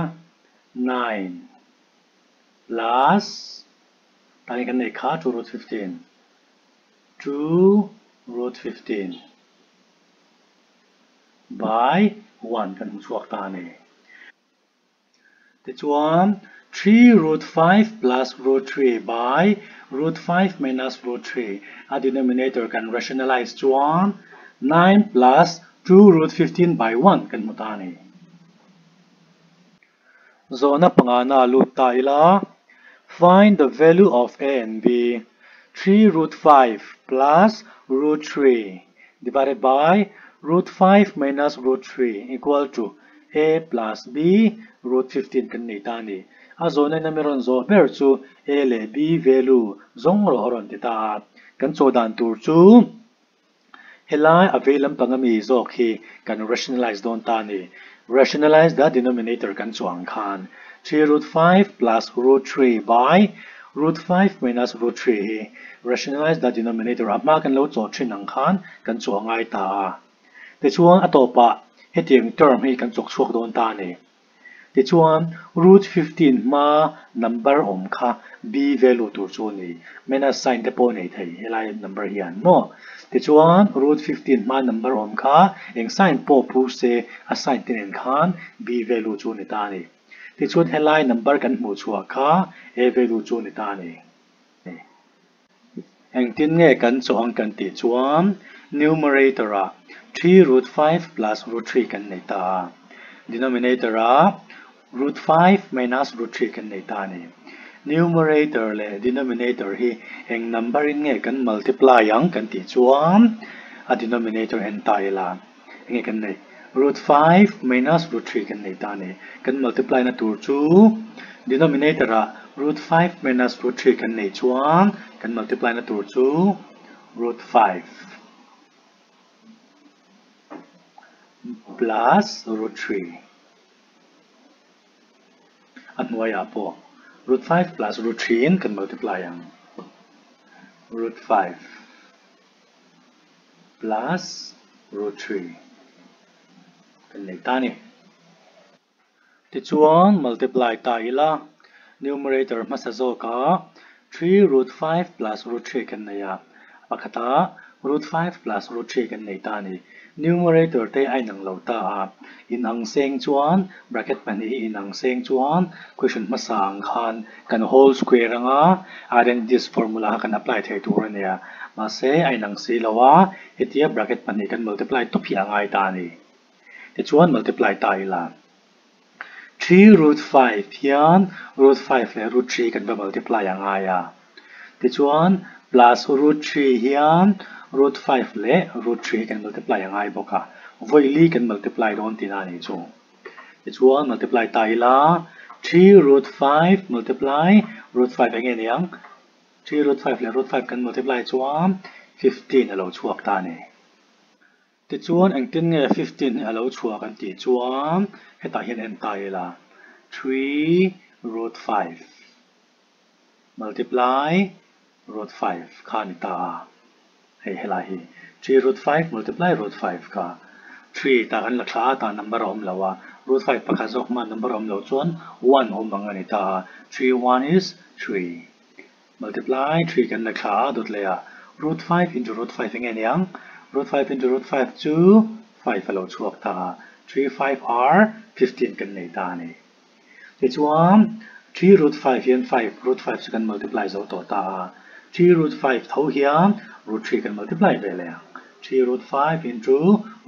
9 plus tah hian kan nei kha 2 root 15 2 root 15 by 1 kan hmu chhuak ta a ni. Tichuan 3 root 5 plus root 3 by root 5 minus root 3 a denominator kan rationalize chuan 9 plus 2 root 15 by 1 kan hmu ta a ni. Zawhna pangana lut ta ila, Find the value of a and b, 3 root 5 plus root 3 divided by root 5 minus root 3 equal to a plus b root 15 kan nei ta a ni. A zawhna in a mi rawn zawh ber chu a leh b value zawng rawh a rawn ti ta a. Kan chaw dan tur chu Helai a vei lampang ami zawk hi kan rationalize dawn ta a ni. Rationalize the denominator kan chuang khan 3 root 5 plus root 3 by root 5 minus root 3 hi rationalize the denominator a hma kan lo chawh thin ang khan kan chuah ngai ta a. Tichuan a tawpah hetiang term hi kan chawk chhuak dawn ta a ni. Tichuan, root 15 hma number awm kha b value tur chu a ni. Minus sign te pawh a nei thei helai number hian maw? Tichuan, root 15 hma number awm kha eng sign pawh pu se a sign te nen khan b value chu a ni ta a ni. Tichuan, helai number kan hmuh chhuah kha a value chu a ni ta a ni. Engtin nge kan chawh ang kan tih chuan numerator ah 3 root 5 plus root 3 kan nei ta a, denominator ah root 5 minus root 3 kan nei ta a ni. Numerator leh denominator hi eng number in nge kan multiply ang kan tih chuan a denominator en ta ila enge kan neih root 5 minus root 3 kan nei ta a ni. Kan multiply na tur chu denominator ah root 5 minus root 3 kan nei chuan kan multiply na tur chu root 5 plus root 3 a hnuaiah pawh root 5 plus root 3 in kan multiply ang root 5. Plus root 3 kan nei ta a ni. Tichuan multiply ta ila numerator hmasa zawkah 3 root 5 plus root 3 kan nei a, pakhatah root 5 plus root 3 kan nei ta a ni. Numerator te a inang lo ta a, inang seng chuan bracket pahnih hi inang seng chuan question hmasa ang khan kan whole square anga identities formula kha kan apply thei tur a nia. Mahse, a inang si lo a, hetia bracket pahnih kan multiply tawp hi a ngai ta a ni. Tichuan multiply ta ila. 3 root 5 hian root 5 leh root 3 kan va multiply a ngai a. Tichuan plus root 3 hian root 5 leh root 3 kan multiply a ngai bawk a. Vawi li kan multiply dawn tihna a nih chu. Tichuan multiply ta ila 3 root 5 multiply root 5 eng nge niang? 3 root 5 leh root 5 kan multiply chuan 15 a lo chhuak ta a ni. Tichuan engtin nge 15 hi a lo chhuak an tih chuan hetah hian en ta ila 3 root 5 multiply root 5 kha a ni ta a, hei helai hi 3 root 5 multiply root 5 kha 3 tah kan la thla a tah number a awm lo a, root 5 pakhat zawk hma number a awm loh chuan 1 awm ang a ni ta a, 3 1 is 3. Multiply 3 kan la thla a dawt leh a, root 5 into root 5 eng nge niang? Root 5 into root 5 chu 5 a lo chhuak ta a, 3 5 are 15 kan nei ta a ni. Tichuan 3 root 5 hian 5 root 5 chu kan multiply zo tawh ta a, 3 root 5 tho hian root 3 kan multiply ve leh ang. 3 root 5 into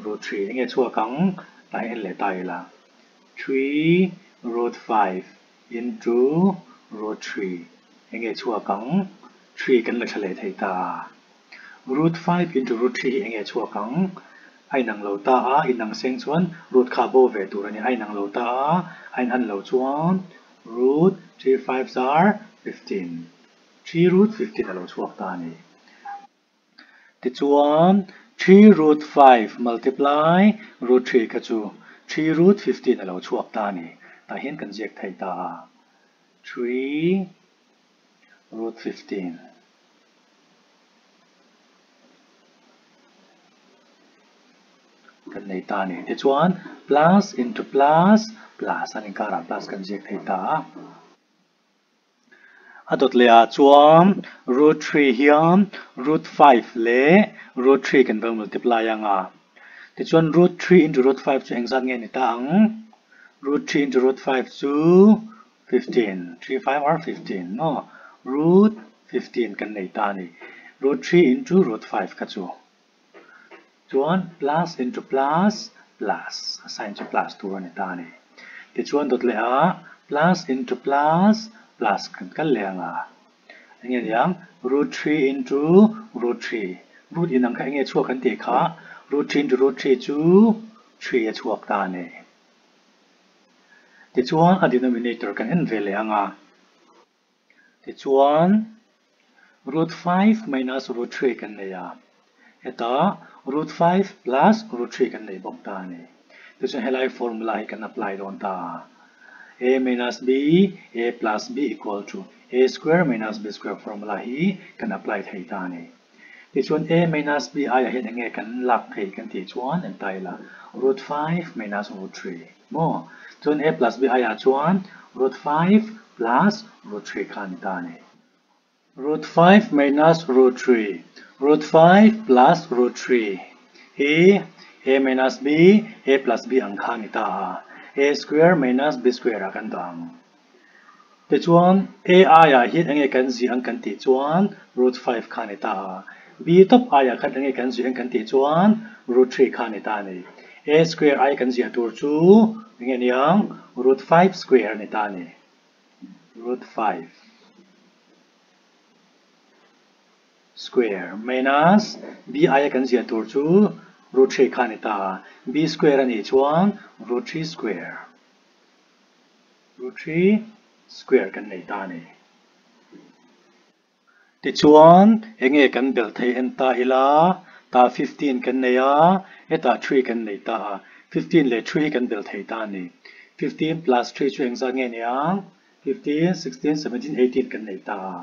Root 3 enge chhuak ang? Tah hian en leh ta ila. 3 root 5 into root 3 enge chhuak ang? 3 kan la thla leh thei ta a. Root 5 into root 3 hi enge chhuak ang? A inang lo ta a, inang seng chuan root kha bo ve tur a ni. A inang lo ta a, a inhan lo chuan root 3 fives are 15. 3 root 15 a lo chhuak ta a ni. Tichuan, 3 root 5 multiply root 3 kha chu 3 root 15 a lo chhuak ta a ni. Tah hian kan ziak thei ta a. 3 root 15. Kan nei ta a ni. Tichuan, plus into plus, plus an inkarah plus kan ziak thei ta a. A dawt leh ah chuan root 3 hian root 5 leh root 3 kan lo multiply ang a. Tichuan root 3 into root 5 chu engzat nge ni ta ang? Root 3 into root 5 chu 15, 3 5 are 15 maw? Root 15 kan nei ta a ni. Root 3 into root 5 kha chu. Chuan plus into plus, plus, a sign chu plus tur a ni ta a ni. Tichuan dawt leh ah plus into plus, plus kan kal leh ang a. Enge niang? Root 3 into root 3. Root inang kha enge chhuak kan tih kha? Root 3 into root 3 chu 3 a chhuak ta a ni. Tichuan a denominator kan en ve leh ang a. Tichuan root 5 minus root 3 kan nei a, hetah root 5 plus root 3 kan nei bawk ta a ni. Tichuan helai formula hi kan apply dawn ta a, a minus b, a plus b equal to a square minus b square formula hi kan apply thei ta a ni. Tichuan a minus b aiah hian enge kan lak thei kan tih chuan en ta ila root 5 minus root 3 maw? Chuan a plus b aiah chuan root 5 plus root 3 kha a ni ta a ni. Root 5 minus root 3, root 5 plus root 3 hi a minus b, a plus b ang kha a ni ta a, a square minus b square ah kan dah ang. Tichuan, A aiah hian enge kan zih ang kan tih chuan root 5 kha a ni ta a. B tawp aiah khan enge kan zih ang kan tih chuan root 3 kha a ni ta a ni. A square aia kan ziah tur chu enge niang? Root 5 square a ni ta a ni. Root 5 square minus B aia kan ziah tur chu root 3 kha a ni ta a. B square a nih chuan root 3 square. Root 3 square kan nei ta a ni. Tichuan, enge kan belh thei en ta ila, tah 15 kan nei a, hetah 3 kan nei ta a, 15 leh 3 hi kan belh thei ta a ni. 15 plus 3 chu engzat nge niang? 15, 16, 17, 18 kan nei ta a,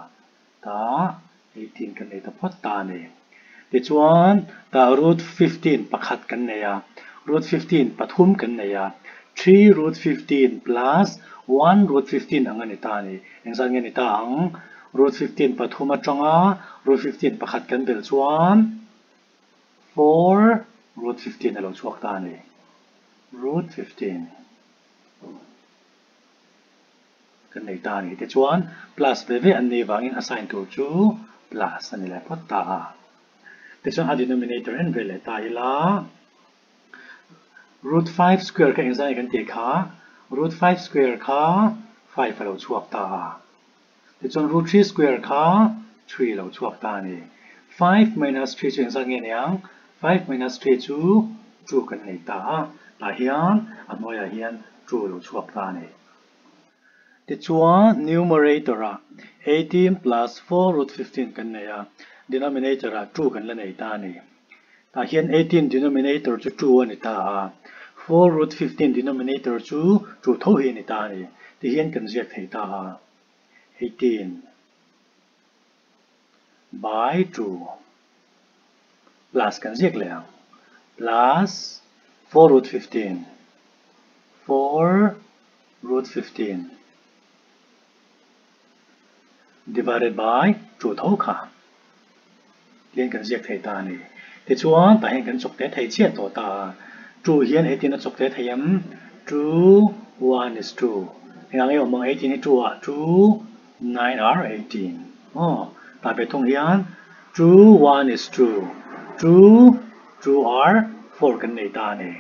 tah 18 kan nei ta phawt ta a ni. Tichuan, tah root 15 pakhat kan nei a, root 15 pathum kan nei a, 3 root 15 plus 1 root 15 ang a ni ta a ni. Engzat nge ni ta ang? Root 15 pathum atanga root 15 pakhat kan belh chuan 4 root 15 a lo chhuak ta a ni. Root 15. Kan nei ta a ni tichuan plus ve ve an nei vangin a sign tur chu plus a ni leh phawt ta a. Tichuan a denominator en ve leh ta ila root 5 square kha engzah nge kan tih kha root 5 square kha 5 a lo chhuak ta a. Tichuan root 3 square kha 3 a lo chhuak ta a ni. 5 minus 3 chu engzah nge niang? 5 minus 3 chu 2 kan nei ta a. Tah hian a hnuaiah hian 2 a lo chhuak ta a ni. Tichuan numerator-ah 18 plus 4 root 15 kan nei a, denominator-ah 2 kan la nei ta a ni. Tah hian 18 denominator chu 2 a ni ta a, 4 root 15 denominator chu 2 tho hi a ni ta a ni. Tihian kan ziak thei ta a, 18 by 2 plus kan ziak leh ang, plus 4 root 15, 4 root 15 divided by 2 tho kha tihian kan ziak thei ta a ni. Tichuan tah hian kan chawk te thei chiah tawh ta a, 2 hian 18 a chawk te thei em? 2 1 is 2 engah nge awm ang 18 hi 2 ah 2 9 are 18 aw tah ve thung hian 2 1 is 2 2 2 are 4 kan nei ta a ni.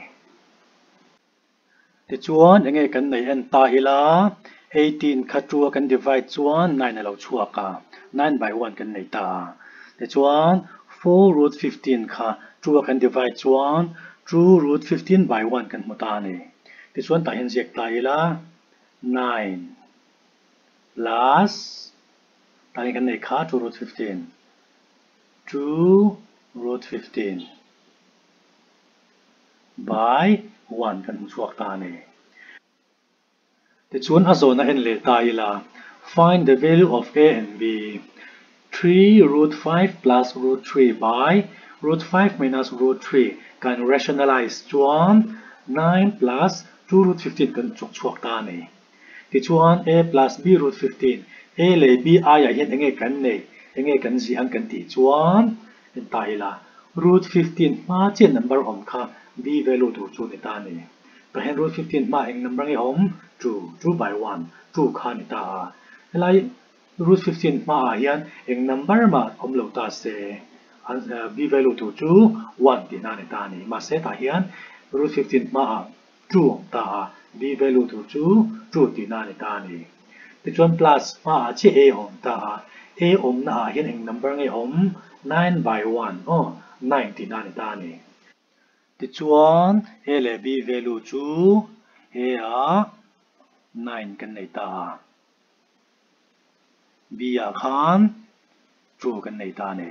Tichuan enge kan nei en ta ila, 18 kha 2 a kan divide chuan 9 a lo chhuak a, 9 by 1 kan nei ta a. Tichuan 4 root 15 kha 2 a kan divide chuan 2 root 15 by 1 kan hmu ta a ni. Tichuan tah hian ziak ta ila, 9 plus tah hian kan nei kha 2 root 15, 2 root 15. By 1 kan hmu chhuak ta a ni. Tichuan a zawhna en leh ta ila, Find the value of a and b, 3 root 5 plus root 3 by root 5 minus root 3 kan rationalize chuan 9 plus 2 root 15 kan chawk chhuak ta a ni. Tichuan a plus b root 15, a leh b aiah hian enge kan neih, enge kan ziah ang kan tih chuan, En ta ila, root 15 hma chiah number awm kha b value tur chu ni ta a ni. Tah hian root 15 hma eng number nge awm? Two, two by one, two kha ni ta a. Helai root 15 hma ah hian eng number mah awm lo ta se, b value tur chu one tihna a ni ta a ni. Mahse tah hian root 15 hma ah two awm ta a, b value tur chu two tihna a ni ta a ni. Tichuan plus hmaah chiah a awm ta a, a awmna ah hian eng number nge awm? Nine by one aw, nine tihna a ni ta a ni. Tichuan a leh b value chu a ah nine kan nei ta a, b ah khan two kan nei ta a ni.